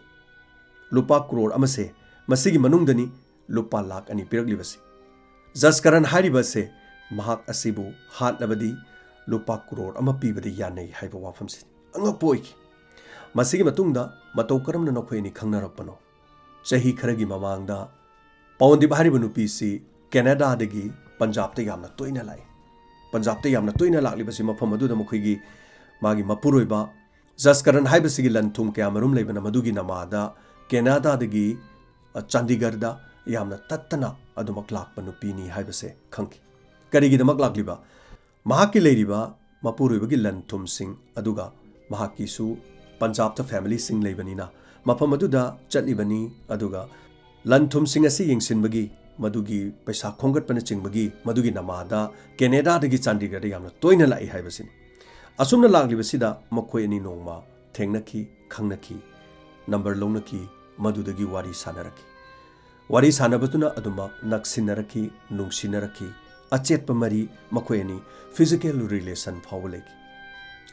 ꯂꯨꯄꯥ ꯀ꯭ꯔꯣꯔ ꯑꯃꯁꯦ ꯃꯁꯤꯒꯤ ꯃꯅꯨꯡꯗꯅꯤ ꯂꯨꯄꯥ ꯂꯥꯈ ꯑꯅꯤ ꯄꯤꯔꯛꯂꯤꯕꯁꯤ꯫ ꯖꯁꯀꯔꯟ ꯍꯥꯏꯔꯤꯕ ꯑꯁꯦ ꯃꯍꯥꯛ ꯑꯁꯤꯕꯨ ꯍꯥꯠꯂꯕꯗꯤ ꯂꯨꯄꯥ ꯀ꯭ꯔꯣꯔ ꯑꯃ ꯄꯤꯕꯗ ꯌꯥꯅꯩ" ꯍꯥꯏꯕ ꯋꯥꯐꯝꯁꯤꯅꯤ꯫ ꯑꯉꯛꯄ ꯑꯣꯏꯈꯤ꯫ ꯃꯁꯤꯒꯤ ꯃꯇꯨꯡꯗ "ꯃꯇꯧ ꯀꯔꯝꯅ ꯅꯈꯣꯏ ꯑꯅꯤ ꯈꯪꯅꯔꯛꯄꯅꯣ?" ꯆꯍꯤ ꯈꯔꯒꯤ ꯃꯃꯥꯡꯗ ꯄꯥꯎꯟꯗꯤꯞ ꯍꯥꯏꯔꯤꯕ ꯅꯨꯄꯤꯁꯤ ꯀꯦꯅꯥꯗꯥꯗꯒꯤ ꯄꯟꯖꯥꯕꯇ ꯌꯥꯝꯅ ꯇꯣꯏꯅ ꯂꯥꯛꯏ꯫ ꯄꯟꯖꯥꯕꯇ ꯌꯥꯝꯅ ꯇꯣꯏꯅ ꯂꯥꯛꯂꯤꯕꯁꯤ ꯃꯐꯝ ꯑꯗꯨꯗ ꯃꯈꯣꯏꯒꯤ, ꯃꯥꯒꯤ ꯃꯄꯨꯔꯣꯏꯕ ꯖꯁꯀꯔꯟ ꯍꯥꯏꯕꯁꯤꯒꯤ ꯂꯟ ꯊꯨꯝ ꯀꯌꯥ ꯃꯔꯨꯝ ꯂꯩꯕꯅ ꯃꯗꯨꯒꯤ ꯅꯃꯥꯗ ꯀꯦꯅꯥꯗꯥꯗꯒꯤ, ꯑ, ꯆꯥꯟꯗꯤꯒꯔꯗ ꯌꯥꯝꯅ ꯇꯠꯇꯅ ꯑꯗꯨꯃꯛ ꯂꯥꯛꯄ ꯅꯨꯄꯤꯅꯤ ꯍꯥꯏꯕꯁꯦ ꯈꯪꯈꯤ꯫ ꯀꯔꯤꯒꯤꯗꯃꯛ ꯂꯥꯛꯂꯤꯕ? ꯃꯍꯥꯛꯀꯤ ꯂꯩꯔꯤꯕ ꯃꯄꯨꯔꯣꯏꯕꯒꯤ ꯂꯟ ꯊꯨꯝꯁꯤꯡ, ꯑꯗꯨꯒ ꯃꯍꯥꯛꯀꯤꯁꯨ ꯄꯟꯖꯥꯕꯇ family ꯁꯤꯡ ꯂꯩꯕꯅꯤꯅ ꯃꯐꯝ ꯑꯗꯨꯗ ꯆꯠꯂꯤꯕꯅꯤ꯫ ꯑꯗꯨꯒ ꯂꯟ ꯊꯨꯝꯁꯤꯡ ꯑꯁꯤ ꯌꯦꯡꯁꯤꯟꯕꯒꯤ ꯃꯗꯨꯒꯤ ꯄꯩꯁꯥ ꯈꯣꯝꯒꯠꯄꯅꯆꯤꯡꯕꯒꯤ ꯃꯗꯨꯒꯤ ꯅꯃꯥꯗ ꯀꯦꯅꯦꯗꯥꯗꯒꯤ ꯆꯥꯟꯗꯤꯒꯔꯗ ꯌꯥꯝꯅ ꯇꯣꯏꯅ ꯂꯥꯛꯏ ꯍꯥꯏꯕꯁꯤꯅꯤ꯫ ꯑꯁꯨꯝꯅ ꯂꯥꯛꯂꯤꯕꯁꯤꯗ ꯃꯈꯣꯏ ꯑꯅꯤ ꯅꯣꯡꯃ ꯊꯦꯡꯅꯈꯤ, ꯈꯪꯅꯈꯤ, ꯅꯝꯕꯔ ꯂꯧꯅꯈꯤ, ꯃꯗꯨꯗꯒꯤ ꯋꯥꯔꯤ ꯁꯥꯟꯅꯔꯛꯈꯤ꯫ ꯋꯥꯔꯤ ꯁꯥꯟꯅꯕꯗꯨꯅ ꯑꯗꯨꯃꯛ ꯅꯛꯁꯤꯟꯅꯔꯛꯈꯤ, ꯅꯨꯡꯁꯤꯅꯔꯛꯈꯤ꯫ ꯑꯆꯦꯠꯄ ꯃꯔꯤ ꯃꯈꯣꯏ ꯑꯅꯤ physical relation ꯐꯥꯎꯕ ꯂꯩꯈꯤ꯫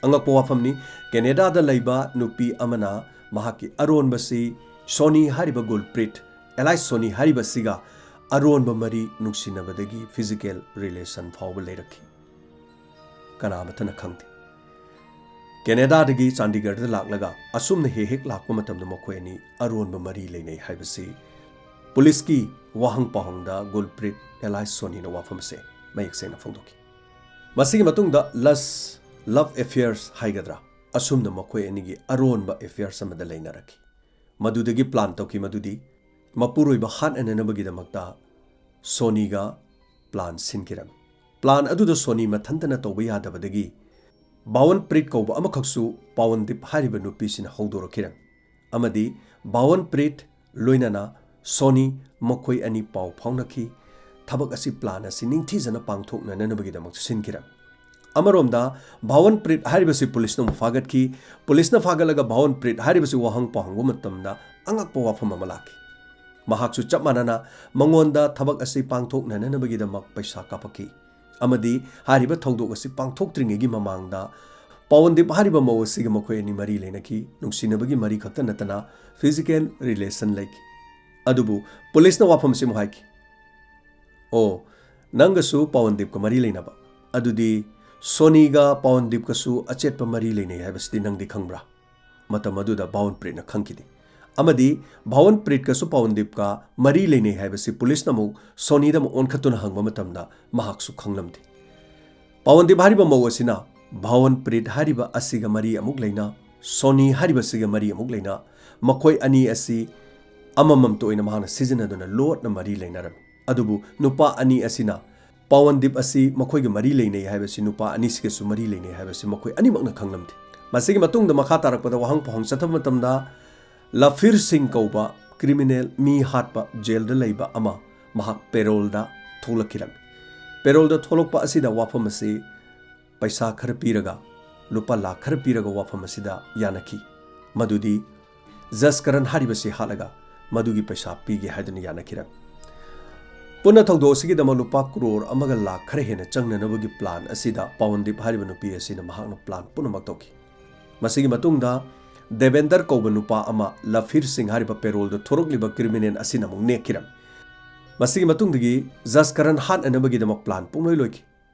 ꯑꯉꯛꯄ ꯋꯥꯐꯝꯅꯤ, ꯀꯦꯅꯦꯗꯥꯗ ꯂꯩꯕ ꯅꯨꯄꯤ ꯑꯃꯅ ꯃꯍꯥꯛꯀꯤ ꯑꯔꯣꯟꯕꯁꯤ ꯁꯣꯅꯤ ꯍꯥꯏꯔꯤꯕ ꯒꯨꯜꯄ꯭ꯔꯤꯠ, ꯑꯦꯂꯥꯏꯁ ꯁꯣꯅꯤ ꯍꯥꯏꯔꯤꯕꯁꯤꯒ ꯑꯔꯣꯟꯕ ꯃꯔꯤ ꯅꯨꯡꯁꯤꯅꯕꯗꯒꯤ physical relation ꯐꯥꯎꯕ ꯂꯩꯔꯛꯈꯤ꯫ ꯀꯅꯥꯃꯠꯇꯅ ꯈꯪꯗꯦ꯫ ꯀꯦꯅꯦꯗꯥꯗꯒꯤ ꯆꯥꯟꯗꯤꯒꯔꯗ ꯂꯥꯛꯂꯒ ꯑꯁꯨꯝꯅ ꯍꯦꯛ ꯍꯦꯛ ꯂꯥꯛꯄ ꯃꯇꯝꯗ ꯃꯈꯣꯏ ꯑꯅꯤ ꯑꯔꯣꯟꯕ ꯃꯔꯤ ꯂꯩꯅꯩ ꯍꯥꯏꯕꯁꯤ ꯄꯨꯂꯤꯁꯀꯤ ꯋꯥꯍꯪ ꯄꯥꯎꯍꯪꯗ ꯒꯨꯜꯄ꯭ꯔꯤꯠ ꯑꯦꯂꯥꯏꯁ ꯁꯣꯅꯤꯅ ꯋꯥꯐꯝ ꯑꯁꯦ ꯃꯌꯦꯛ ꯁꯦꯡꯅ ꯐꯣꯡꯗꯣꯛꯈꯤ꯫ ꯃꯁꯤꯒꯤ ꯃꯇꯨꯡꯗ lust, love affairs ꯍꯥꯏꯒꯗ꯭ꯔꯥ, ꯑꯁꯨꯝꯅ ꯃꯈꯣꯏ ꯑꯅꯤꯒꯤ ꯑꯔꯣꯟꯕ affairs ꯑꯃꯗ ꯂꯩꯅꯔꯛꯈꯤ꯫ ꯃꯗꯨꯗꯒꯤ plan ꯇꯧꯈꯤ ꯃꯗꯨꯗꯤ ꯃꯄꯨꯔꯣꯏꯕ ꯍꯥꯠꯅꯅꯅꯕꯒꯤꯗꯃꯛꯇ ꯁꯣꯅꯤꯒ plan ꯁꯤꯟꯈꯤꯔꯝꯃꯤ꯫ Plan ꯑꯗꯨꯗ ꯁꯣꯅꯤ ꯃꯊꯟꯇꯅ ꯇꯧꯕ ꯌꯥꯗꯕꯗꯒꯤ ꯕꯥꯋꯟ ꯄ꯭ꯔꯤꯠ ꯀꯧꯕ ꯑꯃꯈꯛꯁꯨ ꯄꯥꯋꯟꯗꯤꯞ ꯍꯥꯏꯔꯤꯕ ꯅꯨꯄꯤꯁꯤꯅ ꯍꯧꯗꯣꯔꯛꯈꯤꯔꯝꯃꯤ꯫ ꯑꯃꯗꯤ ꯕꯥꯋꯟ ꯄ꯭ꯔꯤꯠ ꯂꯣꯏꯅꯅ ꯁꯣꯅꯤ ꯃꯈꯣꯏ ꯑꯅꯤ ꯄꯥꯎ ꯐꯥꯎꯅꯈꯤ꯫ ꯊꯕꯛ ꯑꯁꯤ plan ꯑꯁꯤ ꯅꯤꯡꯊꯤꯖꯅ ꯄꯥꯡꯊꯣꯛꯅꯅꯕꯒꯤꯗꯃꯛ ꯁꯤꯟꯈꯤꯔꯝꯃꯤ꯫ ꯑꯃꯔꯣꯝꯗ ꯕꯥꯋꯟ ꯄ꯭ꯔꯤꯠ ꯍꯥꯏꯔꯤꯕꯁꯤ ꯄꯨꯂꯤꯁꯅ ꯑꯃꯨꯛ ꯐꯥꯒꯠꯈꯤ꯫ ꯄꯨꯂꯤꯁꯅ ꯐꯥꯒꯠꯂꯒ ꯕꯥꯋꯟ ꯄ꯭ꯔꯤꯠ ꯍꯥꯏꯔꯤꯕꯁꯤ ꯋꯥꯍꯪ ꯄꯥꯎꯍꯪꯕ ꯃꯇꯝꯗ ꯑꯉꯛꯄ ꯋꯥꯐꯝ ꯑꯃ ꯂꯥꯛꯈꯤ꯫ ꯃꯍꯥꯛꯁꯨ ꯆꯞ ꯃꯥꯟꯅꯅ ꯃꯉꯣꯟꯗ ꯊꯕꯛ ꯑꯁꯤ ꯄꯥꯡꯊꯣꯛꯅꯅꯕꯒꯤꯗꯃꯛ ꯄꯩꯁꯥ ꯀꯥꯞꯄꯛꯈꯤ꯫ ꯑꯃꯗꯤ ꯍꯥꯏꯔꯤꯕ ꯊꯧꯗꯣꯛ ꯑꯁꯤ ꯄꯥꯡꯊꯣꯛꯇ꯭ꯔꯤꯉꯩꯒꯤ ꯃꯃꯥꯡꯗ ꯄꯥꯋꯟꯗꯤꯞ ꯍꯥꯏꯔꯤꯕ ꯃꯧ ꯑꯁꯤꯒ ꯃꯈꯣꯏ ꯑꯅꯤ ꯃꯔꯤ ꯂꯩꯅꯈꯤ꯫ ꯅꯨꯡꯁꯤꯅꯕꯒꯤ ꯃꯔꯤ ꯈꯛꯇ ꯅꯠꯇꯅ physical relation ꯂꯩꯈꯤ꯫ ꯑꯗꯨꯕꯨ ꯄꯨꯂꯤꯁꯅ ꯋꯥꯐꯝ ꯑꯁꯤꯃꯨꯛ ꯍꯥꯏꯈꯤ, "ꯑꯣ, ꯅꯪꯒꯁꯨ ꯄꯥꯋꯟꯗꯤꯞꯀ ꯃꯔꯤ ꯂꯩꯅꯕ? ꯑꯗꯨꯗꯤ ꯁꯣꯅꯤꯒ ꯄꯥꯋꯟꯗꯤꯞꯀꯁꯨ ꯑꯆꯦꯠꯄ ꯃꯔꯤ ꯂꯩꯅꯩ ꯍꯥꯏꯕꯁꯤꯗꯤ ꯅꯪꯗꯤ ꯈꯪꯕ꯭ꯔꯥ?" ꯃꯇꯝ ꯑꯗꯨꯗ ꯕꯥꯋꯟ ꯄ꯭ꯔꯤꯠꯅ ꯈꯪꯈꯤꯗꯦ꯫ ꯑꯃꯗꯤ ꯕꯥꯋꯟ ꯄ꯭ꯔꯤꯠꯀꯁꯨ ꯄꯥꯋꯟꯗꯤꯞꯀ ꯃꯔꯤ ꯂꯩꯅꯩ ꯍꯥꯏꯕꯁꯤ ꯄꯨꯂꯤꯁꯅ ꯑꯃꯨꯛ ꯁꯣꯅꯤꯗ ꯑꯃꯨꯛ ꯑꯣꯟꯈꯠꯇꯨꯅ ꯍꯪꯕ ꯃꯇꯝꯗ ꯃꯍꯥꯛꯁꯨ ꯈꯪꯂꯝꯗꯦ꯫ ꯄꯥꯋꯟꯗꯤꯞ ꯍꯥꯏꯔꯤꯕ ꯃꯧ ꯑꯁꯤꯅ ꯚꯥꯋꯟ ꯄ꯭ꯔꯤꯠ ꯍꯥꯏꯔꯤꯕ ꯑꯁꯤꯒ ꯃꯔꯤ ꯑꯃꯨꯛ ꯂꯩꯅ, ꯁꯣꯅꯤ ꯍꯥꯏꯔꯤꯕꯁꯤꯒ ꯃꯔꯤ ꯑꯃꯨꯛ ꯂꯩꯅ, ꯃꯈꯣꯏ ꯑꯅꯤ ꯑꯁꯤ ꯑꯃꯃꯝꯇ ꯑꯣꯏꯅ ꯃꯍꯥꯛꯅ ꯁꯤꯖꯤꯟꯅꯗꯨꯅ ꯂꯣꯠꯅ ꯃꯔꯤ ꯂꯩꯅꯔꯝꯃꯤ꯫ ꯑꯗꯨꯕꯨ ꯅꯨꯄꯥ ꯑꯅꯤ ꯑꯁꯤꯅ ꯄꯥꯋꯟꯗꯤꯞ ꯑꯁꯤ ꯃꯈꯣꯏꯒ ꯃꯔꯤ ꯂꯩꯅꯩ ꯍꯥꯏꯕꯁꯤ ꯅꯨꯄꯥ ꯑꯅꯤꯁꯤꯒꯁꯨ ꯃꯔꯤ ꯂꯩꯅꯩ ꯍꯥꯏꯕꯁꯤ ꯃꯈꯣꯏ ꯑꯅꯤꯃꯛꯅ ꯈꯪꯂꯝꯗꯦ꯫ ꯃꯁꯤꯒꯤ ꯃꯇꯨꯡꯗ ꯃꯈꯥ ꯇꯥꯔꯛꯄꯗ ꯋꯥꯍꯪ ꯄꯥꯎꯍꯪ ꯆꯠꯊꯕ ꯃꯇꯝꯗ ꯂꯐꯤꯔ ꯁꯤꯡ ꯀꯧꯕ ꯀ꯭ꯔꯤꯃꯤꯅꯦꯜ ꯃꯤ ꯍꯥꯠꯄ ꯖꯦꯜꯗ ꯂꯩꯕ ꯑꯃ ꯃꯍꯥꯛ ꯄꯦꯔꯣꯜꯗ ꯊꯣꯛꯂꯛꯈꯤꯔꯝꯃꯤ꯫ ꯄꯦꯔꯣꯜꯗ ꯊꯣꯛꯂꯛꯄ ꯑꯁꯤꯗ ꯋꯥꯐꯝ ꯑꯁꯤ ꯄꯩꯁꯥ ꯈꯔ ꯄꯤꯔꯒ, ꯂꯨꯄꯥ ꯂꯥꯈ ꯈꯔ ꯄꯤꯔꯒ ꯋꯥꯐꯝ ꯑꯁꯤꯗ ꯌꯥꯅꯈꯤ꯫ ꯃꯗꯨꯗꯤ ꯖꯁꯀꯔꯟ ꯍꯥꯏꯔꯤꯕꯁꯤ ꯍꯥꯠꯂꯒ ꯃꯗꯨꯒꯤ ꯄꯩꯁꯥ ꯄꯤꯒꯦ ꯍꯥꯏꯗꯨꯅ ꯌꯥꯅꯈꯤꯔꯝꯃꯤ꯫ ꯄꯨꯟꯅ ꯊꯧꯗꯣꯛ ꯑꯁꯤꯒꯤꯗꯃꯛ ꯂꯨꯄꯥ ꯀ꯭ꯔꯣꯔ ꯑꯃꯒ ꯂꯥꯈ ꯈꯔ ꯍꯦꯟꯅ ꯆꯪꯅꯅꯕꯒꯤ ꯄ꯭ꯂꯥꯟ ꯑꯁꯤꯗ ꯄꯋꯟꯗꯤꯞ ꯍꯥꯏꯔꯤꯕ ꯅꯨꯄꯤ ꯑꯁꯤꯅ ꯃꯍꯥꯛꯅ ꯄ꯭ꯂꯥꯟ ꯄꯨꯝꯅꯃꯛ ꯇꯧꯈꯤ꯫ ꯃꯁꯤꯒꯤ ꯃꯇꯨꯡꯗ ꯗꯦꯕꯦꯟꯗꯔ ꯀꯧꯕ ꯅꯨꯄꯥ ꯑꯃ ꯂꯐꯤꯔ ꯁꯤꯡ ꯍꯥꯏꯔꯤꯕ ꯄꯦꯔꯣꯜꯗ ꯊꯣꯔꯛꯂꯤꯕ ꯀ꯭ꯔꯤꯃꯤꯅꯦꯜ ꯑꯁꯤꯅ ꯑꯃꯨꯛ ꯅꯦꯛꯈꯤꯔꯝꯃꯤ꯫ ꯃꯁꯤꯒꯤ ꯃꯇꯨꯡꯗꯒꯤ ꯖꯁꯀꯔꯟ ꯍꯥꯠꯅꯅꯕꯒꯤꯗꯃꯛ ꯄ꯭ꯂꯥꯟ ꯄꯨꯡꯂꯣꯏ ꯂꯣꯏꯈꯤ꯫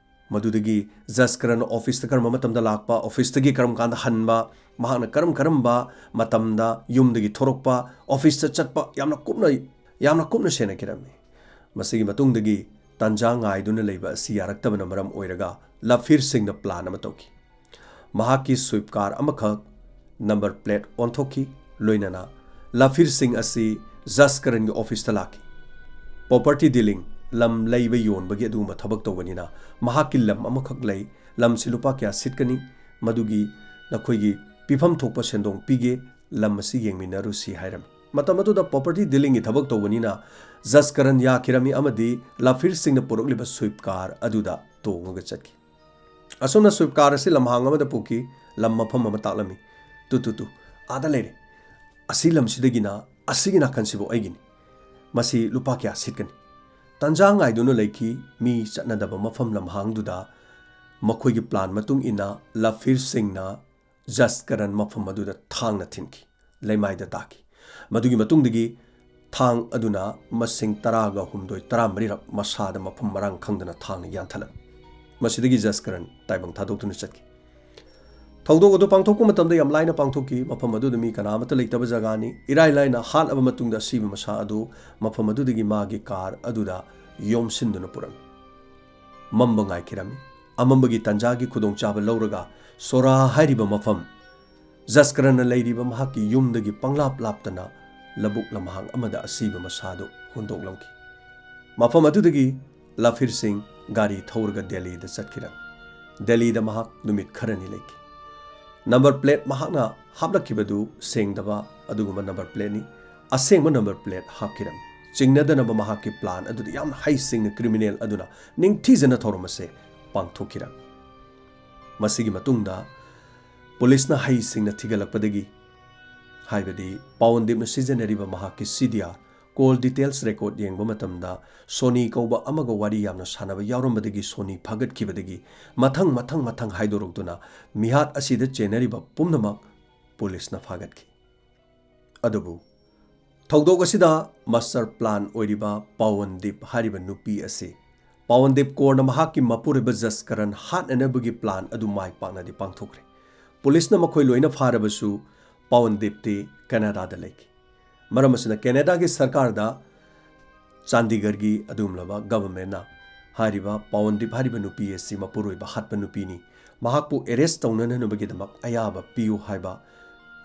ꯃꯗꯨꯗꯒꯤ ꯖꯁꯀꯔꯟ ꯑꯣꯐꯤꯁꯇ ꯀꯔꯝꯕ ꯃꯇꯝꯗ ꯂꯥꯛꯄ, ꯑꯣꯐꯤꯁꯇꯒꯤ ꯀꯔꯝ ꯀꯥꯟꯗ ꯍꯟꯕ, ꯃꯍꯥꯛꯅ ꯀꯔꯝ ꯀꯔꯝꯕ ꯃꯇꯝꯗ ꯌꯨꯝꯗꯒꯤ ꯊꯣꯔꯛꯄ, ꯑꯣꯐꯤꯁꯇ ꯆꯠꯄ, ꯌꯥꯝꯅ ꯀꯨꯞꯅ, ꯌꯥꯝꯅ ꯀꯨꯞꯅ ꯁꯦꯟꯅꯈꯤꯔꯝꯃꯤ꯫ ꯃꯁꯤꯒꯤ ꯃꯇꯨꯡꯗꯒꯤ ꯇꯥꯟꯖꯥ ꯉꯥꯏꯗꯨꯅ ꯂꯩꯕ ꯑꯁꯤ ꯌꯥꯔꯛꯇꯕꯅ ꯃꯔꯝ ꯑꯣꯏꯔꯒ ꯂꯐꯤꯔ ꯁꯤꯡꯅ ꯄ꯭ꯂꯥꯟ ꯑꯃ ꯇꯧꯈꯤ꯫ ꯃꯍꯥꯛꯀꯤ ꯁ꯭ꯋꯤꯞ ꯀꯥꯔ ꯑꯃꯈꯛ ꯅꯝꯕꯔ ꯄ꯭ꯂꯦꯠ ꯑꯣꯟꯊꯣꯛꯈꯤ, ꯂꯣꯏꯅꯅ ꯂꯐꯤꯔ ꯁꯤꯡ ꯑꯁꯤ ꯖꯁꯀꯔꯟꯒꯤ ꯑꯣꯐꯤꯁꯇ ꯂꯥꯛꯈꯤ꯫ ꯄ꯭ꯔꯣꯄꯔꯇꯤ ꯗꯤꯂꯤꯡ, ꯂꯝ ꯂꯩꯕ ꯌꯣꯟꯕꯒꯤ ꯑꯗꯨꯒꯨꯝꯕ ꯊꯕꯛ ꯇꯧꯕꯅꯤꯅ ꯃꯍꯥꯛꯀꯤ ꯂꯝ ꯑꯃꯈꯛ ꯂꯩ, ꯂꯝꯁꯤ ꯂꯨꯄꯥ ꯀꯌꯥ ꯁꯤꯠꯀꯅꯤ, ꯃꯗꯨꯒꯤ ꯅꯈꯣꯏꯒꯤ ꯄꯤꯐꯝ ꯊꯣꯛꯄ ꯁꯦꯟꯗꯣꯡ ꯄꯤꯒꯦ, ꯂꯝ ꯑꯁꯤ ꯌꯦꯡꯃꯤꯟꯅꯔꯨꯁꯤ ꯍꯥꯏꯔꯝꯃꯤ꯫ ꯃꯇꯝ ꯑꯗꯨꯗ ꯄ꯭ꯔꯣꯄꯔꯇꯤ ꯗꯤꯂꯤꯡꯒꯤ ꯊꯕꯛ ꯇꯧꯕꯅꯤꯅ ꯖꯁꯀꯔꯟ ꯌꯥꯈꯤꯔꯝꯃꯤ ꯑꯃꯗꯤ ꯂꯐꯤꯔ ꯁꯤꯡꯅ ꯄꯨꯔꯛꯂꯤꯕ ꯁ꯭ꯋꯤꯞ ꯀꯥꯔ ꯑꯗꯨꯗ ꯇꯣꯡꯉꯒ ꯆꯠꯈꯤ꯫ ꯑꯁꯨꯝꯅ ꯁ꯭ꯋꯤꯞ ꯀꯥꯔ ꯑꯁꯤ ꯂꯝꯍꯥꯡ ꯑꯃꯗ ꯄꯨꯈꯤ, ꯂꯝ ꯃꯐꯝ ꯑꯃ ꯇꯥꯛꯂꯝꯃꯤ꯫ "ꯇꯨ, ꯇꯨ, ꯇꯨ, ꯑꯥꯗ ꯂꯩꯔꯦ꯫ ꯑꯁꯤ ꯂꯝꯁꯤꯗꯒꯤꯅ ꯑꯁꯤꯒꯤ ꯅꯥꯀꯟꯁꯤꯕꯨ ꯑꯩꯒꯤꯅꯤ꯫ ꯃꯁꯤ ꯂꯨꯄꯥ ꯀꯌꯥ ꯁꯤꯠꯀꯅꯤ?" ꯇꯥꯟꯖꯥ ꯉꯥꯏꯗꯨꯅ ꯂꯩꯈꯤ꯫ ꯃꯤ ꯆꯠꯅꯗꯕ ꯃꯐꯝ ꯂꯝꯍꯥꯡꯗꯨꯗ ꯃꯈꯣꯏꯒꯤ ꯄ꯭ꯂꯥꯟ ꯃꯇꯨꯡ ꯏꯟꯅ ꯂꯐꯤꯔ ꯁꯤꯡꯅ ꯖꯁꯀꯔꯟ ꯃꯐꯝ ꯑꯗꯨꯗ ꯊꯥꯡꯅ ꯊꯤꯟꯈꯤ, ꯂꯩꯃꯥꯏꯗ ꯇꯥꯈꯤ꯫ ꯃꯗꯨꯒꯤ ꯃꯇꯨꯡꯗꯒꯤ ꯊꯥꯡ ꯑꯗꯨꯅ ꯃꯁꯤꯡ ꯇꯔꯥꯒ ꯍꯨꯝꯗꯣꯏ, ꯇꯔꯥꯃꯔꯤꯔꯛ ꯃꯁꯥꯗ ꯃꯐꯝ ꯃꯔꯥꯡ ꯈꯪꯗꯅ ꯊꯥꯡꯅ ꯌꯥꯟꯊꯠꯂꯝꯃꯤ꯫ ꯃꯁꯤꯗꯒꯤ ꯖꯁꯀꯔꯟ ꯇꯥꯏꯕꯪ ꯊꯥꯗꯣꯛꯇꯨꯅ ꯆꯠꯈꯤ꯫ ꯊꯧꯗꯣꯛ ꯑꯗꯨ ꯄꯥꯡꯊꯣꯛꯄ ꯃꯇꯝꯗ ꯌꯥꯝ ꯂꯥꯏꯅ ꯄꯥꯡꯊꯣꯛꯈꯤ꯫ ꯃꯐꯝ ꯑꯗꯨꯗ ꯃꯤ ꯀꯅꯥꯃꯠꯇ ꯂꯩꯇꯕ ꯖꯒꯥꯅꯤ꯫ ꯏꯔꯥꯏ ꯂꯥꯏꯅ ꯍꯥꯠꯂꯕ ꯃꯇꯨꯡꯗ ꯑꯁꯤꯕ ꯃꯁꯥ ꯑꯗꯨ ꯃꯐꯝ ꯑꯗꯨꯗꯒꯤ ꯃꯥꯒꯤ ꯀꯥꯔ ꯑꯗꯨꯗ ꯌꯣꯝꯁꯤꯟꯗꯨꯅ ꯄꯨꯔꯝꯃꯤ꯫ ꯃꯝꯕ ꯉꯥꯏꯈꯤꯔꯝꯃꯤ꯫ ꯑꯃꯝꯕꯒꯤ ꯇꯥꯟꯖꯥꯒꯤ ꯈꯨꯗꯣꯡꯆꯥꯕ ꯂꯧꯔꯒ ꯁꯣꯔꯥ ꯍꯥꯏꯔꯤꯕ ꯃꯐꯝ, ꯖꯁꯀꯔꯟꯅ ꯂꯩꯔꯤꯕ ꯃꯍꯥꯛꯀꯤ ꯌꯨꯝꯗꯒꯤ ꯄꯪꯂꯥꯞ ꯂꯥꯞꯇꯅ ꯂꯧꯕꯨꯛ ꯂꯝꯍꯥꯡ ꯑꯃꯗ ꯑꯁꯤꯕ ꯃꯁꯥꯗꯨ ꯍꯨꯟꯗꯣꯛꯂꯝꯈꯤ꯫ ꯃꯐꯝ ꯑꯗꯨꯗꯒꯤ ꯂꯐꯤꯔ ꯁꯤꯡ ꯒꯥꯔꯤ ꯊꯧꯔꯒ ꯗꯦꯜꯂꯤꯗ ꯆꯠꯈꯤꯔꯝꯃꯤ꯫ ꯗꯦꯜꯂꯤꯗ ꯃꯍꯥꯛ ꯅꯨꯃꯤꯠ ꯈꯔꯅꯤ ꯂꯩꯈꯤ꯫ ꯅꯝꯕꯔ ꯄ꯭ꯂꯦꯠ ꯃꯍꯥꯛꯅ ꯍꯥꯞꯂꯛꯈꯤꯕꯗꯨ ꯁꯦꯡꯗꯕ ꯑꯗꯨꯒꯨꯝꯕ ꯅꯝꯕꯔ ꯄ꯭ꯂꯦꯠꯅꯤ꯫ ꯑꯁꯦꯡꯕ ꯅꯝꯕꯔ ꯄ꯭ꯂꯦꯠ ꯍꯥꯞꯈꯤꯔꯝꯃꯤ꯫ ꯆꯤꯡꯅꯗꯅꯕ ꯃꯍꯥꯛꯀꯤ plan ꯑꯗꯨꯗ ꯌꯥꯝꯅ ꯍꯩꯁꯤꯡꯅ criminal ꯑꯗꯨꯅ ꯅꯤꯡꯊꯤꯖꯅ ꯊꯧꯔꯝ ꯑꯁꯦ ꯄꯥꯡꯊꯣꯛꯈꯤꯔꯝꯃꯤ꯫ ꯃꯁꯤꯒꯤ ꯃꯇꯨꯡꯗ ꯄꯨꯂꯤꯁꯅ ꯍꯩꯁꯤꯡꯅ ꯊꯤꯒꯠꯂꯛꯄꯗꯒꯤ, ꯍꯥꯏꯕꯗꯤ ꯄꯥꯋꯟꯗꯤꯞꯅ ꯁꯤꯖꯤꯟꯅꯔꯤꯕ ꯃꯍꯥꯛꯀꯤ C D R call details record ꯌꯦꯡꯕ ꯃꯇꯝꯗ ꯁꯣꯅꯤ ꯀꯧꯕ ꯑꯃꯒ ꯋꯥꯔꯤ ꯌꯥꯝꯅ ꯁꯥꯟꯅꯕ ꯌꯥꯎꯔꯝꯕꯗꯒꯤ ꯁꯣꯅꯤ ꯐꯥꯒꯠꯈꯤꯕꯗꯒꯤ ꯃꯊꯪ ꯃꯊꯪ ꯃꯊꯪ ꯍꯥꯏꯗꯣꯔꯛꯇꯨꯅ ꯃꯤꯍꯥꯠ ꯑꯁꯤꯗ ꯆꯦꯟꯅꯔꯤꯕ ꯄꯨꯝꯅꯃꯛ ꯄꯨꯂꯤꯁꯅ ꯐꯥꯒꯠꯈꯤ꯫ ꯑꯗꯨꯕꯨ ꯊꯧꯗꯣꯛ ꯑꯁꯤꯗ master plan ꯑꯣꯏꯔꯤꯕ ꯄꯥꯋꯟꯗꯤꯞ ꯍꯥꯏꯔꯤꯕ ꯅꯨꯄꯤ ꯑꯁꯤ, ꯄꯥꯋꯟꯗꯤꯞ ꯀꯣꯔꯅ ꯃꯍꯥꯛꯀꯤ ꯃꯄꯨꯔꯣꯏꯕ ꯖꯁꯀꯔꯟ ꯍꯥꯠꯅꯅꯕꯒꯤ plan ꯑꯗꯨ ꯃꯥꯏ ꯄꯥꯛꯅꯗꯤ ꯄꯥꯡꯊꯣꯛꯈ꯭ꯔꯦ꯫ ꯄꯨꯂꯤꯁꯅ ꯃꯈꯣꯏ ꯂꯣꯏꯅ ꯐꯥꯔꯕꯁꯨ ꯄꯥꯋꯟꯗꯤꯞꯇꯤ ꯀꯦꯅꯥꯗꯥꯗ ꯂꯩꯈꯤ꯫ ꯃꯔꯝ ꯑꯁꯤꯅ ꯀꯦꯅꯥꯗꯥꯒꯤ ꯁꯔꯀꯥꯔꯗ ꯆꯥꯟꯗꯤꯒꯔꯒꯤ ꯑꯗꯨꯒꯨꯝꯂꯕ governmentꯅ ꯍꯥꯏꯔꯤꯕ ꯄꯥꯋꯟꯗꯤꯞ ꯍꯥꯏꯔꯤꯕ ꯅꯨꯄꯤ ꯑꯁꯤ ꯃꯄꯨꯔꯣꯏꯕ ꯍꯥꯠꯄ ꯅꯨꯄꯤꯅꯤ, ꯃꯍꯥꯛꯄꯨ arrest ꯇꯧꯅꯅꯕꯒꯤꯗꯃꯛ ꯑꯌꯥꯕ ꯄꯤꯌꯨ ꯍꯥꯏꯕ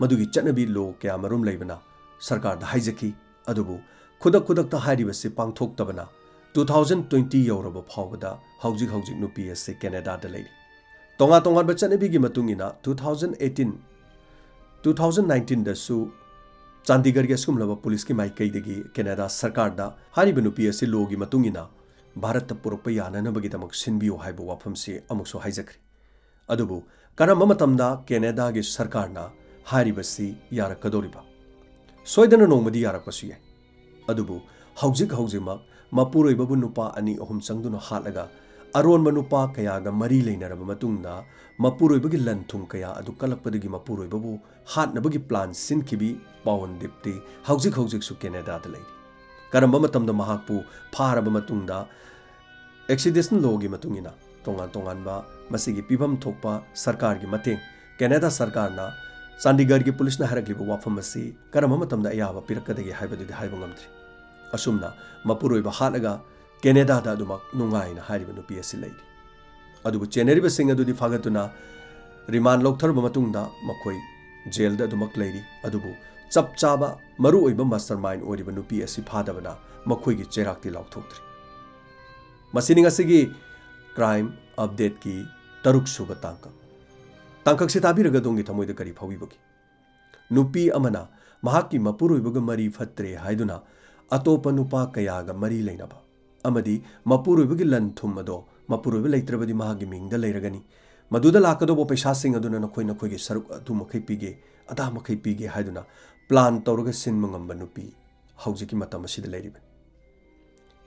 ꯃꯗꯨꯒꯤ ꯆꯠꯅꯕꯤ law ꯀꯌꯥ ꯃꯔꯨꯝ ꯂꯩꯕꯅ ꯁꯔꯀꯥꯔꯗ ꯍꯥꯏꯖꯈꯤ꯫ ꯑꯗꯨꯕꯨ ꯈꯨꯗꯛ ꯈꯨꯗꯛꯇ ꯍꯥꯏꯔꯤꯕꯁꯤ ꯄꯥꯡꯊꯣꯛꯇꯕꯅ two thousand twenty ꯌꯧꯔꯕ ꯐꯥꯎꯕꯗ ꯍꯧꯖꯤꯛ ꯍꯧꯖꯤꯛ ꯅꯨꯄꯤ ꯑꯁꯤ ꯀꯦꯅꯥꯗꯥꯗ ꯂꯩꯔꯤ꯫ ꯇꯣꯉꯥꯟ ꯇꯣꯉꯥꯟꯕ ꯆꯠꯅꯕꯤꯒꯤ ꯃꯇꯨꯡ ꯏꯟꯅ two thousand eighteen, two thousand nineteenꯗꯁꯨ ꯆꯥꯟꯗꯤꯒꯔꯒꯤ ꯑꯁꯤꯒꯨꯝꯂꯕ ꯄꯨꯂꯤꯁꯀꯤ ꯃꯥꯏꯀꯩꯗꯒꯤ ꯀꯦꯅꯥꯗꯥ ꯁꯔꯀꯥꯔꯗ ꯍꯥꯏꯔꯤꯕ ꯅꯨꯄꯤ ꯑꯁꯤ lawꯒꯤ ꯃꯇꯨꯡ ꯏꯟꯅ ꯚꯥꯔꯠꯇ ꯄꯨꯔꯛꯄ ꯌꯥꯅꯅꯕꯒꯤꯗꯃꯛ ꯁꯤꯟꯕꯤꯌꯨ ꯍꯥꯏꯕ ꯋꯥꯐꯝꯁꯤ ꯑꯃꯨꯛꯁꯨ ꯍꯥꯏꯖꯈ꯭ꯔꯦ꯫ ꯑꯗꯨꯕꯨ ꯀꯔꯝꯕ ꯃꯇꯝꯗ ꯀꯦꯅꯥꯗꯥꯒꯤ ꯁꯔꯀꯥꯔꯅ ꯍꯥꯏꯔꯤꯕꯁꯤ ꯌꯥꯔꯛꯀꯗꯧꯔꯤꯕ? ꯁꯣꯏꯗꯅ ꯅꯣꯡꯃꯗꯤ ꯌꯥꯔꯛꯄꯁꯨ ꯌꯥꯏ꯫ ꯑꯗꯨꯕꯨ ꯍꯧꯖꯤꯛ ꯍꯧꯖꯤꯛꯃꯛ ꯃꯄꯨꯔꯣꯏꯕꯕꯨ ꯅꯨꯄꯥ ꯑꯅꯤ ꯑꯍꯨꯝ ꯆꯪꯗꯨꯅ ꯍꯥꯠꯂꯒ ꯑꯔꯣꯟꯕ ꯅꯨꯄꯥ ꯀꯌꯥꯒ ꯃꯔꯤ ꯂꯩꯅꯔꯕ ꯃꯇꯨꯡꯗ ꯃꯄꯨꯔꯣꯏꯕꯒꯤ ꯂꯟ ꯊꯨꯝ ꯀꯌꯥ ꯑꯗꯨ ꯀꯜꯂꯛꯄꯗꯒꯤ ꯃꯄꯨꯔꯣꯏꯕꯕꯨ ꯍꯥꯠꯅꯕꯒꯤ plan ꯁꯤꯟꯈꯤꯕꯤ ꯄꯥꯋꯟꯗꯤꯞꯇꯤ ꯍꯧꯖꯤꯛ ꯍꯧꯖꯤꯛꯁꯨ ꯀꯦꯅꯥꯗꯥꯗ ꯂꯩꯔꯤ꯫ ꯀꯔꯝꯕ ꯃꯇꯝꯗ ꯃꯍꯥꯛꯄꯨ ꯐꯥꯔꯕ ꯃꯇꯨꯡꯗ extradition lawꯒꯤ ꯃꯇꯨꯡ ꯏꯟꯅ ꯇꯣꯉꯥꯟ ꯇꯣꯉꯥꯟꯕ ꯃꯁꯤꯒꯤ ꯄꯤꯐꯝ ꯊꯣꯛꯄ ꯁꯔꯀꯥꯔꯒꯤ ꯃꯇꯦꯡ, ꯀꯦꯅꯥꯗꯥ ꯁꯔꯀꯥꯔꯅ ꯆꯥꯟꯗꯤꯒꯔꯒꯤ ꯄꯨꯂꯤꯁꯅ ꯍꯥꯏꯔꯛꯂꯤꯕ ꯋꯥꯐꯝ ꯑꯁꯤ ꯀꯔꯝꯕ ꯃꯇꯝꯗ ꯑꯌꯥꯕ ꯄꯤꯔꯛꯀꯗꯒꯦ ꯍꯥꯏꯕꯗꯨꯗꯤ ꯍꯥꯏꯕ ꯉꯝꯗ꯭ꯔꯤ꯫ ꯑꯁꯨꯝꯅ ꯃꯄꯨꯔꯣꯏꯕ ꯍꯥꯠꯂꯒ ꯀꯦꯅꯦꯗꯥꯗ ꯑꯗꯨꯃꯛ ꯅꯨꯡꯉꯥꯏꯅ ꯍꯥꯏꯔꯤꯕ ꯅꯨꯄꯤ ꯑꯁꯤ ꯂꯩꯔꯤ꯫ ꯑꯗꯨꯕꯨ ꯆꯦꯟꯅꯔꯤꯕꯁꯤꯡ ꯑꯗꯨꯗꯤ ꯐꯥꯒꯠꯇꯨꯅ ꯔꯤꯃꯥꯟ ꯂꯧꯊꯔꯕ ꯃꯇꯨꯡꯗ ꯃꯈꯣꯏ ꯖꯦꯜꯗ ꯑꯗꯨꯃꯛ ꯂꯩꯔꯤ꯫ ꯑꯗꯨꯕꯨ ꯆꯞ ꯆꯥꯕ ꯃꯔꯨꯑꯣꯏꯕ mastermind ꯑꯣꯏꯔꯤꯕ ꯅꯨꯄꯤ ꯑꯁꯤ ꯐꯥꯗꯕꯅ ꯃꯈꯣꯏꯒꯤ ꯆꯩꯔꯥꯛꯇꯤ ꯂꯥꯎꯊꯣꯛꯇ꯭ꯔꯤ꯫ ꯃꯁꯤꯅꯤ ꯉꯁꯤꯒꯤ Crime Updateꯀꯤ ꯇꯔꯨꯛ ꯁꯨꯕ ꯇꯥꯡꯀꯛ꯫ ꯇꯥꯡꯀꯛꯁꯤ ꯇꯥꯕꯤꯔꯒ ꯑꯗꯣꯝꯒꯤ ꯊꯃꯣꯏꯗ ꯀꯔꯤ ꯐꯥꯎꯕꯤꯕꯒꯦ? ꯅꯨꯄꯤ ꯑꯃꯅ ꯃꯍꯥꯛꯀꯤ ꯃꯄꯨꯔꯣꯏꯕꯒ ꯃꯔꯤ ꯐꯠꯇ꯭ꯔꯦ ꯍꯥꯏꯗꯨꯅ ꯑꯇꯣꯞꯄ ꯅꯨꯄꯥ ꯀꯌꯥꯒ ꯃꯔꯤ ꯂꯩꯅꯕ ꯑꯃꯗꯤ ꯃꯄꯨꯔꯣꯏꯕꯒꯤ ꯂꯟ ꯊꯨꯝ ꯑꯗꯣ ꯃꯄꯨꯔꯣꯏꯕ ꯂꯩꯇ꯭ꯔꯕꯗꯤ ꯃꯍꯥꯛꯀꯤ ꯃꯤꯡꯗ ꯂꯩꯔꯒꯅꯤ꯫ ꯃꯗꯨꯗ ꯂꯥꯛꯀꯗꯧꯕ ꯄꯩꯁꯥꯁꯤꯡ ꯑꯗꯨꯅ ꯅꯈꯣꯏ ꯅꯈꯣꯏꯒꯤ ꯁꯔꯨꯛ ꯑꯗꯨ ꯃꯈꯩ ꯄꯤꯒꯦ, ꯑꯗꯥ ꯃꯈꯩ ꯄꯤꯒꯦ ꯍꯥꯏꯗꯨꯅ plan ꯇꯧꯔꯒ ꯁꯤꯟꯕ ꯉꯝꯕ ꯅꯨꯄꯤ ꯍꯧꯖꯤꯛꯀꯤ ꯃꯇꯝ ꯑꯁꯤꯗ ꯂꯩꯔꯤꯕꯅꯤ꯫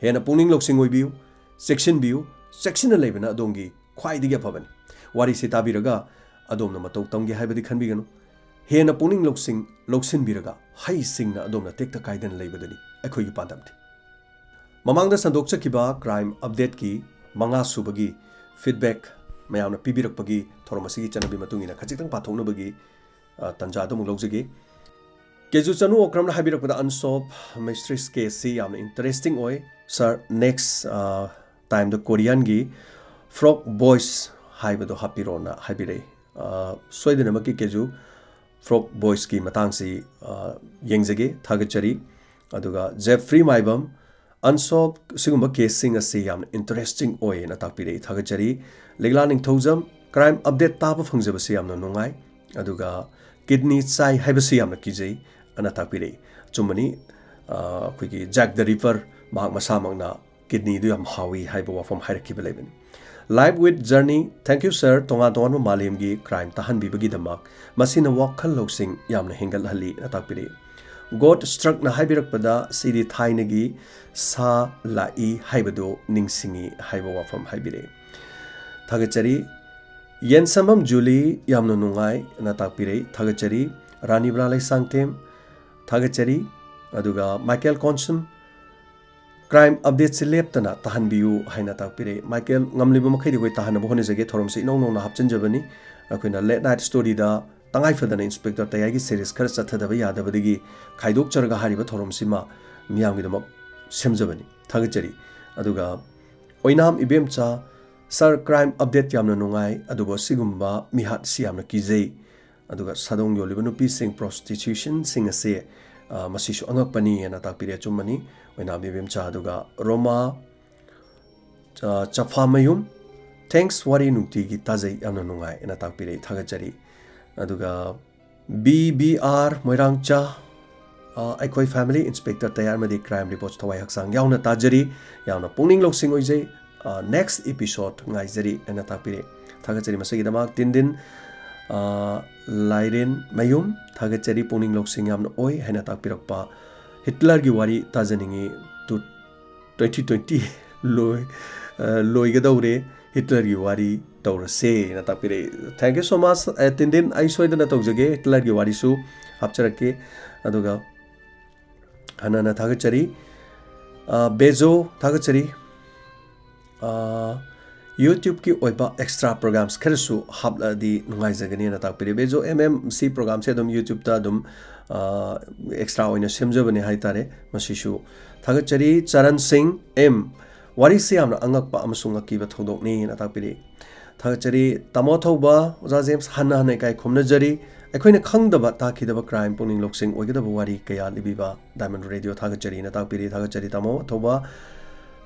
ꯍꯦꯟꯅ ꯄꯨꯛꯅꯤꯡ ꯂꯧꯁꯤꯡ ꯑꯣꯏꯕꯤꯌꯨ, ꯆꯦꯛꯁꯤꯟꯕꯤꯌꯨ, ꯆꯦꯛꯁꯤꯟꯅ ꯂꯩꯕꯅ ꯑꯗꯣꯝꯒꯤ ꯈ꯭ꯋꯥꯏꯗꯒꯤ ꯑꯐꯕꯅꯤ꯫ ꯋꯥꯔꯤꯁꯤ ꯇꯥꯕꯤꯔꯒ ꯑꯗꯣꯝꯅ ꯃꯇꯧ ꯇꯝꯒꯦ ꯍꯥꯏꯕꯗꯤ ꯈꯟꯕꯤꯒꯅꯨ꯫ ꯍꯦꯟꯅ ꯄꯨꯛꯅꯤꯡ ꯂꯧꯁꯤꯡ ꯂꯧꯁꯤꯟꯕꯤꯔꯒ ꯍꯩꯁꯤꯡꯅ ꯑꯗꯣꯝꯅ ꯇꯦꯛꯇ ꯀꯥꯏꯗꯅ ꯂꯩꯕꯗꯨꯅꯤ ꯑꯩꯈꯣꯏꯒꯤ ꯄꯥꯟꯗꯝꯗꯤ꯫ ꯃꯃꯥꯡꯗ ꯁꯟꯗꯣꯛꯆꯈꯤꯕ Crime Updateꯀꯤ ꯃꯉꯥ ꯁꯨꯕꯒꯤ feedback ꯃꯌꯥꯝꯅ ꯄꯤꯕꯤꯔꯛꯄꯒꯤ ꯊꯧꯔꯝ ꯑꯁꯤꯒꯤ ꯆꯠꯅꯕꯤ ꯃꯇꯨꯡ ꯏꯟꯅ ꯈꯖꯤꯛꯇꯪ ꯄꯥꯊꯣꯛꯅꯕꯒꯤ, ꯑ, ꯇꯟꯖꯥ ꯑꯗꯨꯃꯨꯛ ꯂꯧꯖꯒꯦ꯫ ꯀꯦꯖꯨ ꯆꯅꯨ ꯑꯣꯀ꯭ꯔꯝꯅ ꯍꯥꯏꯕꯤꯔꯛꯄꯗ, Unsolved Mysteries case ꯁꯤ ꯌꯥꯝꯅ interesting ꯑꯣꯏ꯫ Sir, next, ꯑ, timeꯗ Koreanꯒꯤ Frog Boys ꯍꯥꯏꯕꯗꯣ ꯍꯥꯞꯄꯤꯔꯣꯅ ꯍꯥꯏꯕꯤꯔꯛꯏ꯫ ꯑ, ꯁꯣꯏꯗꯅꯃꯛꯀꯤ ꯀꯦꯖꯨ Frog Boysꯀꯤ ꯃꯇꯥꯡꯁꯤ, ꯑ, ꯌꯦꯡꯖꯒꯦ, ꯊꯥꯒꯠꯆꯔꯤ꯫ ꯑꯗꯨꯒ Jeffrey ꯃꯥꯏꯕꯝ, Unsolved ꯁꯤꯒꯨꯝꯕ caseꯁꯤꯡ ꯑꯁꯤ ꯌꯥꯝꯅ interesting ꯑꯣꯏꯌꯦꯅ ꯇꯥꯛꯄꯤꯔꯛꯏ, ꯊꯥꯒꯠꯆꯔꯤ꯫ ꯂꯤꯛꯂꯥ ꯅꯤꯡꯊꯧꯖꯝ, Crime Update ꯇꯥꯕ ꯐꯪꯖꯕꯁꯤ ꯌꯥꯝꯅ ꯅꯨꯡꯉꯥꯏ꯫ ꯑꯗꯨꯒ kidney ꯆꯥꯏ ꯍꯥꯏꯕꯁꯤ ꯌꯥꯝꯅ ꯀꯤꯖꯩ ꯑꯅ ꯇꯥꯛꯄꯤꯔꯛꯏ꯫ ꯑꯆꯨꯝꯕꯅꯤ, ꯑ, ꯑꯩꯈꯣꯏꯒꯤ Jack the Ripper ꯃꯍꯥꯛ ꯃꯁꯥꯃꯛꯅ kidneyꯗꯨ ꯌꯥꯝ ꯍꯥꯎꯏ ꯍꯥꯏꯕ ꯋꯥꯐꯝ ꯍꯥꯏꯔꯛꯈꯤꯕ ꯂꯩꯕꯅꯤ꯫ Life with Journey, thank you sir, ꯇꯣꯉꯥꯟ ꯇꯣꯉꯥꯟꯕ ꯃꯥꯂꯦꯝꯒꯤ crime ꯇꯥꯍꯟꯕꯤꯕꯒꯤꯗꯃꯛ꯫ ꯃꯁꯤꯅ ꯋꯥꯈꯜ ꯂꯧꯁꯤꯡ ꯌꯥꯝꯅ ꯍꯦꯟꯒꯠꯍꯜꯂꯤ ꯑꯅ ꯇꯥꯛꯄꯤꯔꯛꯏ꯫ God Struckꯅ ꯍꯥꯏꯕꯤꯔꯛꯄꯗ, ꯁꯤꯗꯤ ꯊꯥꯏꯅꯒꯤ ꯁꯥ ꯂꯥꯛꯏ ꯍꯥꯏꯕꯗꯨ ꯅꯤꯡꯁꯤꯡꯉꯤ ꯍꯥꯏꯕ ꯋꯥꯐꯝ ꯍꯥꯏꯕꯤꯔꯛꯏ꯫ ꯊꯥꯒꯠꯆꯔꯤ꯫ ꯌꯦꯟꯁꯝꯕꯝ ꯖꯨꯂꯤ, ꯌꯥꯝꯅ ꯅꯨꯡꯉꯥꯏ ꯑꯅ ꯇꯥꯛꯄꯤꯔꯛꯏ, ꯊꯥꯒꯠꯆꯔꯤ꯫ ꯔꯥꯅꯤꯕ꯭ꯔꯥ ꯂꯩꯁꯥꯡꯊꯦꯝ, ꯊꯥꯒꯠꯆꯔꯤ꯫ ꯑꯗꯨꯒ ꯃꯥꯏꯀꯦꯜ ꯀꯣꯟꯁꯟ, Crime Updateꯁꯤ ꯂꯦꯞꯇꯅ ꯇꯥꯍꯟꯕꯤꯌꯨ ꯍꯥꯏꯅ ꯇꯥꯛꯄꯤꯔꯛꯏ꯫ ꯃꯥꯏꯀꯦꯜ, ꯉꯝꯂꯤꯕ ꯃꯈꯩꯗꯤ ꯑꯩꯈꯣꯏ ꯇꯥꯍꯟꯅꯕ ꯍꯣꯠꯅꯖꯒꯦ꯫ ꯊꯧꯔꯝꯁꯤ ꯏꯅꯧ ꯅꯧꯅ ꯍꯥꯞꯆꯤꯟꯖꯕꯅꯤ꯫ ꯑꯩꯈꯣꯏꯅ Late Night Storyꯗ ꯇꯉꯥꯏ ꯐꯗꯅ Inspector ꯇꯌꯥꯏꯒꯤ series ꯈꯔ ꯆꯠꯊꯗꯕ ꯌꯥꯗꯕꯗꯒꯤ ꯈꯥꯏꯗꯣꯛꯆꯔꯒ ꯍꯥꯏꯔꯤꯕ ꯊꯧꯔꯝꯁꯤꯃ ꯃꯤꯌꯥꯝꯒꯤꯗꯃꯛ ꯁꯦꯝꯖꯕꯅꯤ꯫ ꯊꯥꯒꯠꯆꯔꯤ꯫ ꯑꯗꯨꯒ ꯑꯣꯏꯅꯥꯝ ꯏꯕꯦꯝꯆꯥ, Sir, Crime Update ꯌꯥꯝꯅ ꯅꯨꯡꯉꯥꯏ, ꯑꯗꯨꯕꯨ ꯑꯁꯤꯒꯨꯝꯕ ꯃꯤꯍꯥꯠꯁꯤ ꯌꯥꯝꯅ ꯀꯤꯖꯩ꯫ ꯑꯗꯨꯒ ꯁꯥꯗꯣꯡ ꯌꯣꯜꯂꯤꯕ ꯅꯨꯄꯤꯁꯤꯡ, prostitutionꯁꯤꯡ ꯑꯁꯦ, ꯑ, ꯃꯁꯤꯁꯨ ꯑꯉꯛꯄꯅꯤ ꯍꯥꯏꯅ ꯇꯥꯛꯄꯤꯔꯦ꯫ ꯑꯆꯨꯝꯕꯅꯤ, ꯑꯣꯏꯅꯥꯝ ꯏꯕꯦꯝꯆꯥ꯫ ꯑꯗꯨꯒ ꯔꯣꯃꯥ, ꯑ, ꯆꯐꯥꯃꯌꯨꯝ, thanks, ꯋꯥꯔꯤ ꯅꯨꯡꯇꯤꯒꯤ ꯇꯥꯖꯩ, ꯌꯥꯝꯅ ꯅꯨꯡꯉꯥꯏ ꯍꯥꯏꯅ ꯇꯥꯛꯄꯤꯔꯛꯏ, ꯊꯥꯒꯠꯆꯔꯤ꯫ ꯑꯗꯨꯒ ꯕꯤ ꯕꯤ ꯑꯥꯔ ꯃꯣꯏꯔꯥꯡꯆꯥ, ꯑ, ꯑꯩꯈꯣꯏ family inspector ꯇꯌꯥꯔ ꯑꯃꯗꯤ crime reports ꯊꯋꯥꯏ ꯍꯛꯆꯥꯡ ꯌꯥꯎꯅ ꯇꯥꯖꯔꯤ꯫ ꯌꯥꯝꯅ ꯄꯨꯛꯅꯤꯡ ꯂꯧꯁꯤꯡ ꯑꯣꯏꯖꯩ꯫ ꯑ, next episode ꯉꯥꯏꯖꯔꯤ ꯍꯥꯏꯅ ꯇꯥꯛꯄꯤꯔꯦ꯫ ꯊꯥꯒꯠꯆꯔꯤ ꯃꯁꯤꯒꯤꯗꯃꯛ꯫ ꯇꯤꯟꯗꯤꯟ, ꯑ, ꯂꯥꯏꯔꯦꯟ ꯃꯌꯨꯝ, ꯊꯥꯒꯠꯆꯔꯤ, ꯄꯨꯛꯅꯤꯡ ꯂꯧꯁꯤꯡ ꯌꯥꯝꯅ ꯑꯣꯏ ꯍꯥꯏꯅ ꯇꯥꯛꯄꯤꯔꯛꯄ꯫ ꯍꯤꯠꯂꯔꯒꯤ ꯋꯥꯔꯤ ꯇꯥꯖꯅꯤꯡꯉꯤ꯫ ꯇꯨ-, twenty twenty ꯂꯣꯏ-, ꯑ, ꯂꯣꯏꯒꯗꯧꯔꯦ꯫ ꯍꯤꯠꯂꯔꯒꯤ ꯋꯥꯔꯤ ꯇꯧꯔꯁꯦꯅ ꯇꯥꯛꯄꯤꯔꯛꯏ꯫ Thank you so much, ꯑ, ꯇꯤꯟꯗꯤꯟ꯫ ꯑꯩ ꯁꯣꯏꯗꯅ ꯇꯧꯖꯒꯦ, ꯍꯤꯠꯂꯔꯒꯤ ꯋꯥꯔꯤꯁꯨ ꯍꯥꯞꯆꯔꯛꯀꯦ꯫ ꯑꯗꯨꯒ ꯍꯟꯅ ꯍꯟꯅ ꯊꯥꯒꯠꯆꯔꯤ꯫ ꯑ, ꯕꯦꯖꯣ, ꯊꯥꯒꯠꯆꯔꯤ꯫ ꯑ, YouTube-ꯀꯤ ꯑꯣꯏꯕ extra programs ꯈꯔꯁꯨ ꯍꯥꯞꯂꯛꯑꯗꯤ ꯅꯨꯡꯉꯥꯏꯖꯒꯅꯤꯅ ꯇꯥꯛꯄꯤꯔꯦ꯫ ꯕꯦꯖꯣ M M, ꯁꯤ program-ꯁꯦ ꯑꯗꯨꯝ YouTube-ꯇ ꯑꯗꯨꯝ, ꯑ, extra ꯑꯣꯏꯅ ꯁꯦꯝꯖꯕꯅꯦ ꯍꯥꯏꯇꯥꯔꯦ꯫ ꯃꯁꯤꯁꯨ ꯊꯥꯒꯠꯆꯔꯤ꯫ ꯆꯔꯟ ꯁꯤꯡ M, ꯋꯥꯔꯤꯁꯤ ꯌꯥꯝꯅ ꯑꯉꯛꯄ ꯑꯃꯁꯨꯡ ꯑꯀꯤꯕ ꯊꯧꯗꯣꯛꯅꯤꯅ ꯇꯥꯛꯄꯤꯔꯤ꯫ ꯊꯥꯒꯠꯆꯔꯤ꯫ ꯇꯥꯃꯣ ꯑꯊꯧꯕ, ꯑꯣꯖꯥ ꯖꯦꯝꯁ, ꯍꯟꯅ ꯍꯟꯅ ꯏꯀꯥꯏ ꯈꯨꯝꯅꯖꯔꯤ꯫ ꯑꯩꯈꯣꯏꯅ ꯈꯪꯗꯕ, ꯇꯥꯈꯤꯗꯕ crime, ꯄꯨꯛꯅꯤꯡ ꯂꯧꯁꯤꯡ ꯑꯣꯏꯒꯗꯕ ꯋꯥꯔꯤ ꯀꯌꯥ ꯂꯤꯕꯤꯕ Diamond Radio ꯊꯥꯒꯠꯆꯔꯤꯅ ꯇꯥꯛꯄꯤꯔꯤ꯫ ꯊꯥꯒꯠꯆꯔꯤ ꯇꯥꯃꯣ ꯑꯊꯧꯕ꯫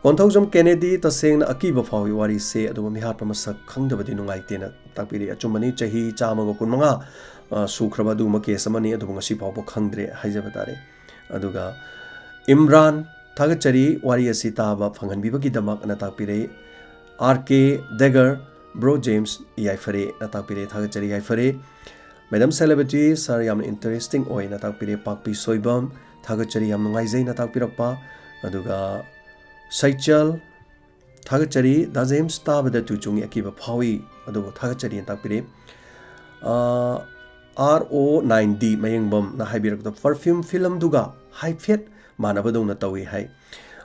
ꯀꯣꯟꯊꯧꯖꯝ ꯀꯦꯅꯦꯗꯤ, ꯇꯁꯦꯡꯅ ꯑꯀꯤꯕ ꯐꯥꯎꯏ ꯋꯥꯔꯤꯁꯦ, ꯑꯗꯨꯒ ꯃꯤꯍꯥꯠꯄ ꯃꯁꯛ ꯈꯪꯗꯕꯗꯤ ꯅꯨꯡꯉꯥꯏꯇꯦꯅ ꯇꯥꯛꯄꯤꯔꯤ꯫ ꯑꯆꯨꯝꯕꯅꯤ, ꯆꯍꯤ ꯆꯥꯝꯃꯒ ꯀꯨꯟꯃꯉꯥ, ꯑ, ꯁꯨꯈ꯭ꯔꯕ ꯑꯗꯨꯒꯨꯝꯕ case ꯑꯃꯅꯤ, ꯑꯗꯨꯕꯨ ꯉꯁꯤ ꯐꯥꯎꯕ ꯈꯪꯗ꯭ꯔꯦ ꯍꯥꯏꯖꯕ ꯇꯥꯔꯦ꯫ ꯑꯗꯨꯒ ꯏꯝꯔꯥꯟ, ꯊꯥꯒꯠꯆꯔꯤ ꯋꯥꯔꯤ ꯑꯁꯤ ꯇꯥꯕ ꯐꯪꯍꯟꯕꯤꯕꯒꯤꯗꯃꯛꯅ ꯇꯥꯛꯄꯤꯔꯦ꯫ R K Dagger, bro James, ꯌꯥꯏꯐꯔꯦꯅ ꯇꯥꯛꯄꯤꯔꯦ꯫ ꯊꯥꯒꯠꯆꯔꯤ, ꯌꯥꯏꯐꯔꯦ꯫ Madam Celebrity, sir, ꯌꯥꯝꯅ interesting ꯑꯣꯏꯅ ꯇꯥꯛꯄꯤꯔꯦ꯫ ꯄꯥꯛꯄꯤ ꯁꯣꯏꯕꯝ, ꯊꯥꯒꯠꯆꯔꯤ, ꯌꯥꯝ ꯅꯨꯡꯉꯥꯏꯖꯩꯅ ꯇꯥꯛꯄꯤꯔꯛꯄ꯫ ꯑꯗꯨꯒ ꯁꯩꯆꯜ, ꯊꯥꯒꯠꯆꯔꯤ꯫ ꯗꯥ ꯖꯦꯝꯁ, ꯇꯥꯕꯗ ꯇꯨ ꯆꯨꯡꯉꯤ, ꯑꯀꯤꯕ ꯐꯥꯎꯏ, ꯑꯗꯨꯕꯨ ꯊꯥꯒꯠꯆꯔꯤꯅ ꯇꯥꯛꯄꯤꯔꯦ꯫ ꯑꯥ, R O nine D ꯃꯌꯦꯡꯕꯝꯅ ꯍꯥꯏꯕꯤꯔꯛꯄꯗ, Perfume film-ꯗꯨꯒ ꯍꯥꯏꯐꯦꯠ ꯃꯥꯟꯅꯕꯗꯧꯅ ꯇꯧꯏ ꯍꯥꯏ꯫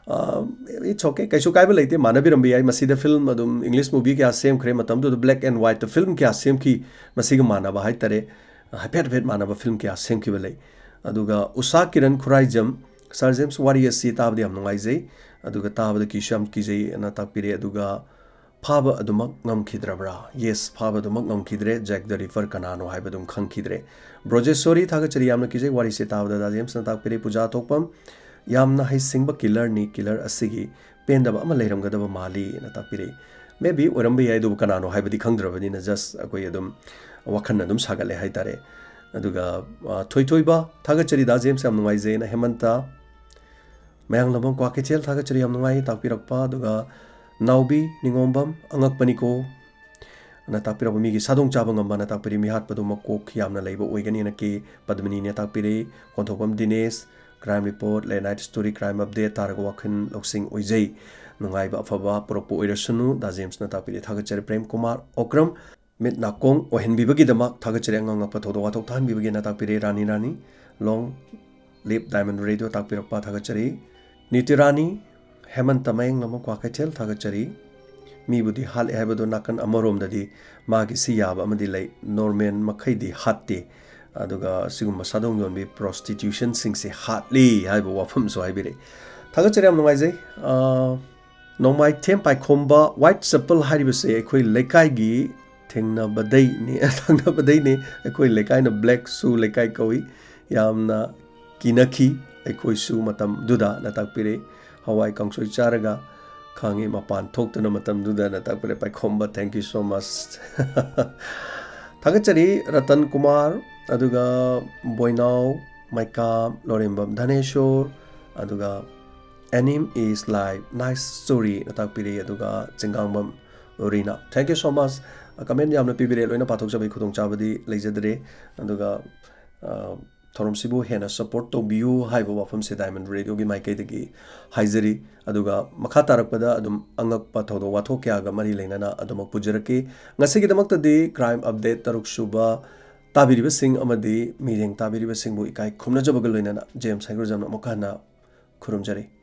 ꯑꯥ, it's okay, ꯀꯩꯁꯨ ꯀꯥꯏꯕ ꯂꯩꯇꯦ, ꯃꯥꯟꯅꯕꯤꯔꯝꯕ ꯌꯥꯏ꯫ ꯃꯁꯤꯗ film ꯑꯗꯨꯝ English movie ꯀꯌꯥ ꯁꯦꯝꯈ꯭ꯔꯦ, ꯃꯇꯝꯗꯨꯗ black and white film ꯀꯌꯥ ꯁꯦꯝꯈꯤ, ꯃꯁꯤꯒ ꯃꯥꯟꯅꯕ ꯍꯥꯏꯇꯥꯔꯦ꯫ ꯍꯥꯏꯐꯦꯠ ꯍꯥꯏꯐꯦꯠ ꯃꯥꯟꯅꯕ film ꯀꯌꯥ ꯁꯦꯝꯈꯤꯕ ꯂꯩ꯫ ꯑꯗꯨꯒ ꯎꯁꯥ ꯀꯤꯔꯟ ꯈꯨꯔꯥꯏꯖꯝ, Sir James, ꯋꯥꯔꯤ ꯑꯁꯤ ꯇꯥꯕꯗ ꯌꯥꯝ ꯅꯨꯡꯉꯥꯏꯖꯩ, ꯑꯗꯨꯒ ꯇꯥꯕꯗ ꯀꯤꯁꯨ ꯌꯥꯝ ꯀꯤꯖꯩ ꯑꯅ ꯇꯥꯛꯄꯤꯔꯦ꯫ ꯑꯗꯨꯒ ꯐꯥꯕ ꯑꯗꯨꯃꯛ ꯉꯝꯈꯤꯗ꯭ꯔꯕ꯭ꯔꯥ? Yes, ꯐꯥꯕ ꯑꯗꯨꯃꯛ ꯉꯝꯈꯤꯗ꯭ꯔꯦ꯫ Jack the Ripper ꯀꯅꯥꯅꯣ ꯍꯥꯏꯕꯗꯨꯝ ꯈꯪꯈꯤꯗ꯭ꯔꯦ꯫ ꯕ꯭ꯔꯣꯖꯦꯁꯣꯔꯤ, ꯊꯥꯒꯠꯆꯔꯤ, ꯌꯥꯝꯅ ꯀꯤꯖꯩ ꯋꯥꯔꯤꯁꯦ ꯇꯥꯕꯗ꯫ ꯗꯥ ꯖꯦꯝꯁꯅ ꯇꯥꯛꯄꯤꯔꯦ꯫ ꯄꯨꯖꯥ ꯊꯣꯛꯄꯝ, ꯌꯥꯝꯅ ꯍꯩꯁꯤꯡꯕ killer-ꯅꯤ, killer ꯑꯁꯤꯒꯤ ꯄꯦꯟꯗꯕ ꯑꯃ ꯂꯩꯔꯝꯒꯗꯕ ꯃꯥꯜꯂꯤ ꯑꯅ ꯇꯥꯛꯄꯤꯔꯛꯏ꯫ Maybe ꯑꯣꯏꯔꯝꯕ ꯌꯥꯏ, ꯑꯗꯨꯕꯨ ꯀꯅꯥꯅꯣ ꯍꯥꯏꯕꯗꯤ ꯈꯪꯗ꯭ꯔꯕꯅꯤꯅ just ꯑꯩꯈꯣꯏ ꯑꯗꯨꯝ ꯋꯥꯈꯜ ꯑꯗꯨꯝ ꯁꯥꯒꯠꯂꯦ ꯍꯥꯏꯇꯥꯔꯦ꯫ ꯑꯗꯨꯒ, ꯑ, ꯊꯣꯏꯊꯣꯏꯕ, ꯊꯥꯒꯠꯆꯔꯤ ꯗꯥ ꯖꯦꯝꯁ, ꯌꯥꯝ ꯅꯨꯡꯉꯥꯏꯖꯩꯅ꯫ ꯍꯦꯃꯟꯇ, ꯃꯌꯥꯡꯂꯝꯕꯝ ꯀ꯭ꯋꯥꯀꯩꯊꯦꯜ, ꯊꯥꯒꯠꯆꯔꯤ, ꯌꯥꯝ ꯅꯨꯡꯉꯥꯏ ꯇꯥꯛꯄꯤꯔꯛꯄ꯫ ꯑꯗꯨꯒ ꯅꯥꯎꯕꯤ ꯅꯤꯉꯣꯝꯕꯝ, ꯑꯉꯛꯄꯅꯤꯀꯣ꯫ ꯅ ꯇꯥꯛꯄꯤꯔꯛꯄ ꯃꯤꯒꯤ ꯁꯥꯗꯣꯡ ꯆꯥꯕ ꯉꯝꯕꯅ ꯇꯥꯛꯄꯤꯔꯤ, ꯃꯤꯍꯥꯠꯄꯗꯨ ꯃꯀꯣꯛ ꯌꯥꯝꯅ ꯂꯩꯕ ꯑꯣꯏꯒꯅꯤꯅ ꯀꯦ ꯄꯗꯃꯅꯤꯅ ꯇꯥꯛꯄꯤꯔꯤ, ꯀꯣꯟꯊꯣꯛꯄꯝ ꯗꯤꯅꯦꯁ, Crime Report, Late Night Story, Crime Update ꯇꯥꯔꯒ ꯋꯥꯈꯜ ꯂꯧꯁꯤꯡ ꯑꯣꯏꯖꯩ, ꯅꯨꯡꯉꯥꯏꯕ ꯑꯐꯕ ꯄꯨꯔꯛꯄ ꯑꯣꯏꯔꯁꯅꯨ, ꯗꯥ ꯖꯦꯝꯁꯅ ꯇꯥꯛꯄꯤꯔꯤ, ꯊꯥꯒꯠꯆꯔꯤ꯫ ꯄ꯭ꯔꯦꯝ ꯀꯨꯃꯥꯔ ꯑꯣꯀ꯭ꯔꯝ, ꯃꯤꯠ ꯅꯥꯀꯣꯡ ꯑꯣꯏꯍꯟꯕꯤꯕꯒꯤꯗꯃꯛ ꯊꯥꯒꯠꯆꯔꯤ, ꯑꯉꯛ ꯑꯉꯛꯄ ꯊꯧꯗꯣꯛ ꯋꯥꯊꯣꯛ ꯊꯥꯍꯟꯕꯤꯕꯒꯤꯅ ꯇꯥꯛꯄꯤꯔꯤ, ꯔꯥꯅꯤ ꯔꯥꯅꯤ, Long Live Diamond Radio ꯇꯥꯛꯄꯤꯔꯛꯄ ꯊꯥꯒꯠꯆꯔꯤ꯫ ꯅꯤꯇꯤ ꯔꯥꯅꯤ, ꯍꯦꯃꯟꯇ ꯃꯌꯥꯡꯂꯝꯕꯝ ꯀ꯭ꯋꯥꯀꯩꯊꯦꯜ ꯊꯥꯒꯠꯆꯔꯤ꯫ ꯃꯤꯕꯨꯗꯤ ꯍꯥꯠꯂꯦ ꯍꯥꯏꯕꯗꯣ ꯅꯥꯀꯟ ꯑꯃꯔꯣꯝꯗꯗꯤ ꯃꯥꯒꯤ ꯁꯤ ꯌꯥꯕ ꯑꯃꯗꯤ ꯂꯩ, ꯅꯣꯔꯃꯦꯜ ꯃꯈꯩꯗꯤ ꯍꯥꯠꯇꯦ꯫ ꯑꯗꯨꯒ ꯁꯤꯒꯨꯝꯕ ꯁꯥꯗꯣꯡ ꯌꯣꯟꯕꯤ prostitutionꯁꯤꯡꯁꯦ ꯍꯥꯠꯂꯤ ꯍꯥꯏꯕ ꯋꯥꯐꯝꯁꯨ ꯍꯥꯏꯕꯤꯔꯛꯏ꯫ ꯊꯥꯒꯠꯆꯔꯤ, ꯌꯥꯝ ꯅꯨꯡꯉꯥꯏꯖꯩ꯫ ꯑ, ꯅꯣꯡꯃꯥꯏꯊꯦꯝ ꯄꯥꯏꯈꯣꯝꯕ White Chapel ꯍꯥꯏꯔꯤꯕꯁꯦ ꯑꯩꯈꯣꯏ ꯂꯩꯀꯥꯏꯒꯤ ꯊꯦꯡꯅꯕꯗꯩꯅꯦ, ꯊꯪꯅꯕꯗꯩꯅꯦ꯫ ꯑꯩꯈꯣꯏ ꯂꯩꯀꯥꯏꯅ Black Shoe ꯂꯩꯀꯥꯏ ꯀꯧꯏ꯫ ꯌꯥꯝꯅ ꯀꯤꯅꯈꯤ ꯑꯩꯈꯣꯏꯁꯨ ꯃꯇꯝꯗꯨꯗ ꯅ ꯇꯥꯛꯄꯤꯔꯦ꯫ ꯍꯋꯥꯏ ꯀꯥꯡꯁꯣꯏ ꯆꯥꯔꯒ ꯈꯥꯡꯉꯤ ꯃꯄꯥꯟ ꯊꯣꯛꯇꯨꯅ ꯃꯇꯝꯗꯨꯗ ꯅ ꯇꯥꯛꯄꯤꯔꯦ꯫ ꯄꯥꯏꯈꯣꯝꯕ, thank you so much꯫ ꯊꯥꯒꯠꯆꯔꯤ ꯔꯇꯟ ꯀꯨꯃꯥꯔ, ꯑꯗꯨꯒ ꯕꯣꯏꯅꯥꯎ ꯃꯩꯀꯥꯝ, ꯂꯣꯔꯦꯝꯕꯝ ꯙꯅꯦꯁꯣꯔ, ꯑꯗꯨꯒ Anime is Life, nice story ꯅ ꯇꯥꯛꯄꯤꯔꯤ, ꯑꯗꯨꯒ ꯆꯤꯡꯒꯥꯡꯕꯝ ꯔꯤꯅꯥ, thank you so much꯫ Comment ꯌꯥꯝꯅ ꯄꯤꯕꯤꯔꯦ, ꯂꯣꯏꯅ ꯄꯥꯊꯣꯛꯆꯕꯒꯤ ꯈꯨꯗꯣꯡꯆꯥꯕꯗꯤ ꯂꯩꯖꯗ꯭ꯔꯦ꯫ ꯑꯗꯨꯒ, ꯑ, ꯊꯧꯔꯝꯁꯤꯕꯨ ꯍꯦꯟꯅ support ꯇꯧꯕꯤꯌꯨ ꯍꯥꯏꯕ ꯋꯥꯐꯝꯁꯦ Diamond Radioꯒꯤ ꯃꯥꯏꯀꯩꯗꯒꯤ ꯍꯥꯏꯖꯔꯤ꯫ ꯑꯗꯨꯒ ꯃꯈꯥ ꯇꯥꯔꯛꯄꯗ ꯑꯗꯨꯝ ꯑꯉꯛꯄ ꯊꯧꯗꯣꯛ ꯋꯥꯊꯣꯛ ꯀꯌꯥꯒ ꯃꯔꯤ ꯂꯩꯅꯅ ꯑꯗꯨꯃꯛ ꯄꯨꯖꯔꯛꯀꯦ꯫ ꯉꯁꯤꯒꯤꯗꯃꯛꯇꯗꯤ Crime Update ꯇꯔꯨꯛ ꯁꯨꯕ ꯇꯥꯕꯤꯔꯤꯕꯁꯤꯡ ꯑꯃꯗꯤ ꯃꯤꯠꯌꯦꯡ ꯇꯥꯕꯤꯔꯤꯕꯁꯤꯡꯕꯨ ꯏꯀꯥꯏ ꯈꯨꯝꯅꯖꯕꯒ ꯂꯣꯏꯅꯅ ꯖꯦꯝꯁ ꯍꯩꯒ꯭ꯔꯖꯝꯅ ꯑꯃꯨꯛ ꯍꯟꯅ ꯈꯨꯔꯨꯝꯖꯔꯤ꯫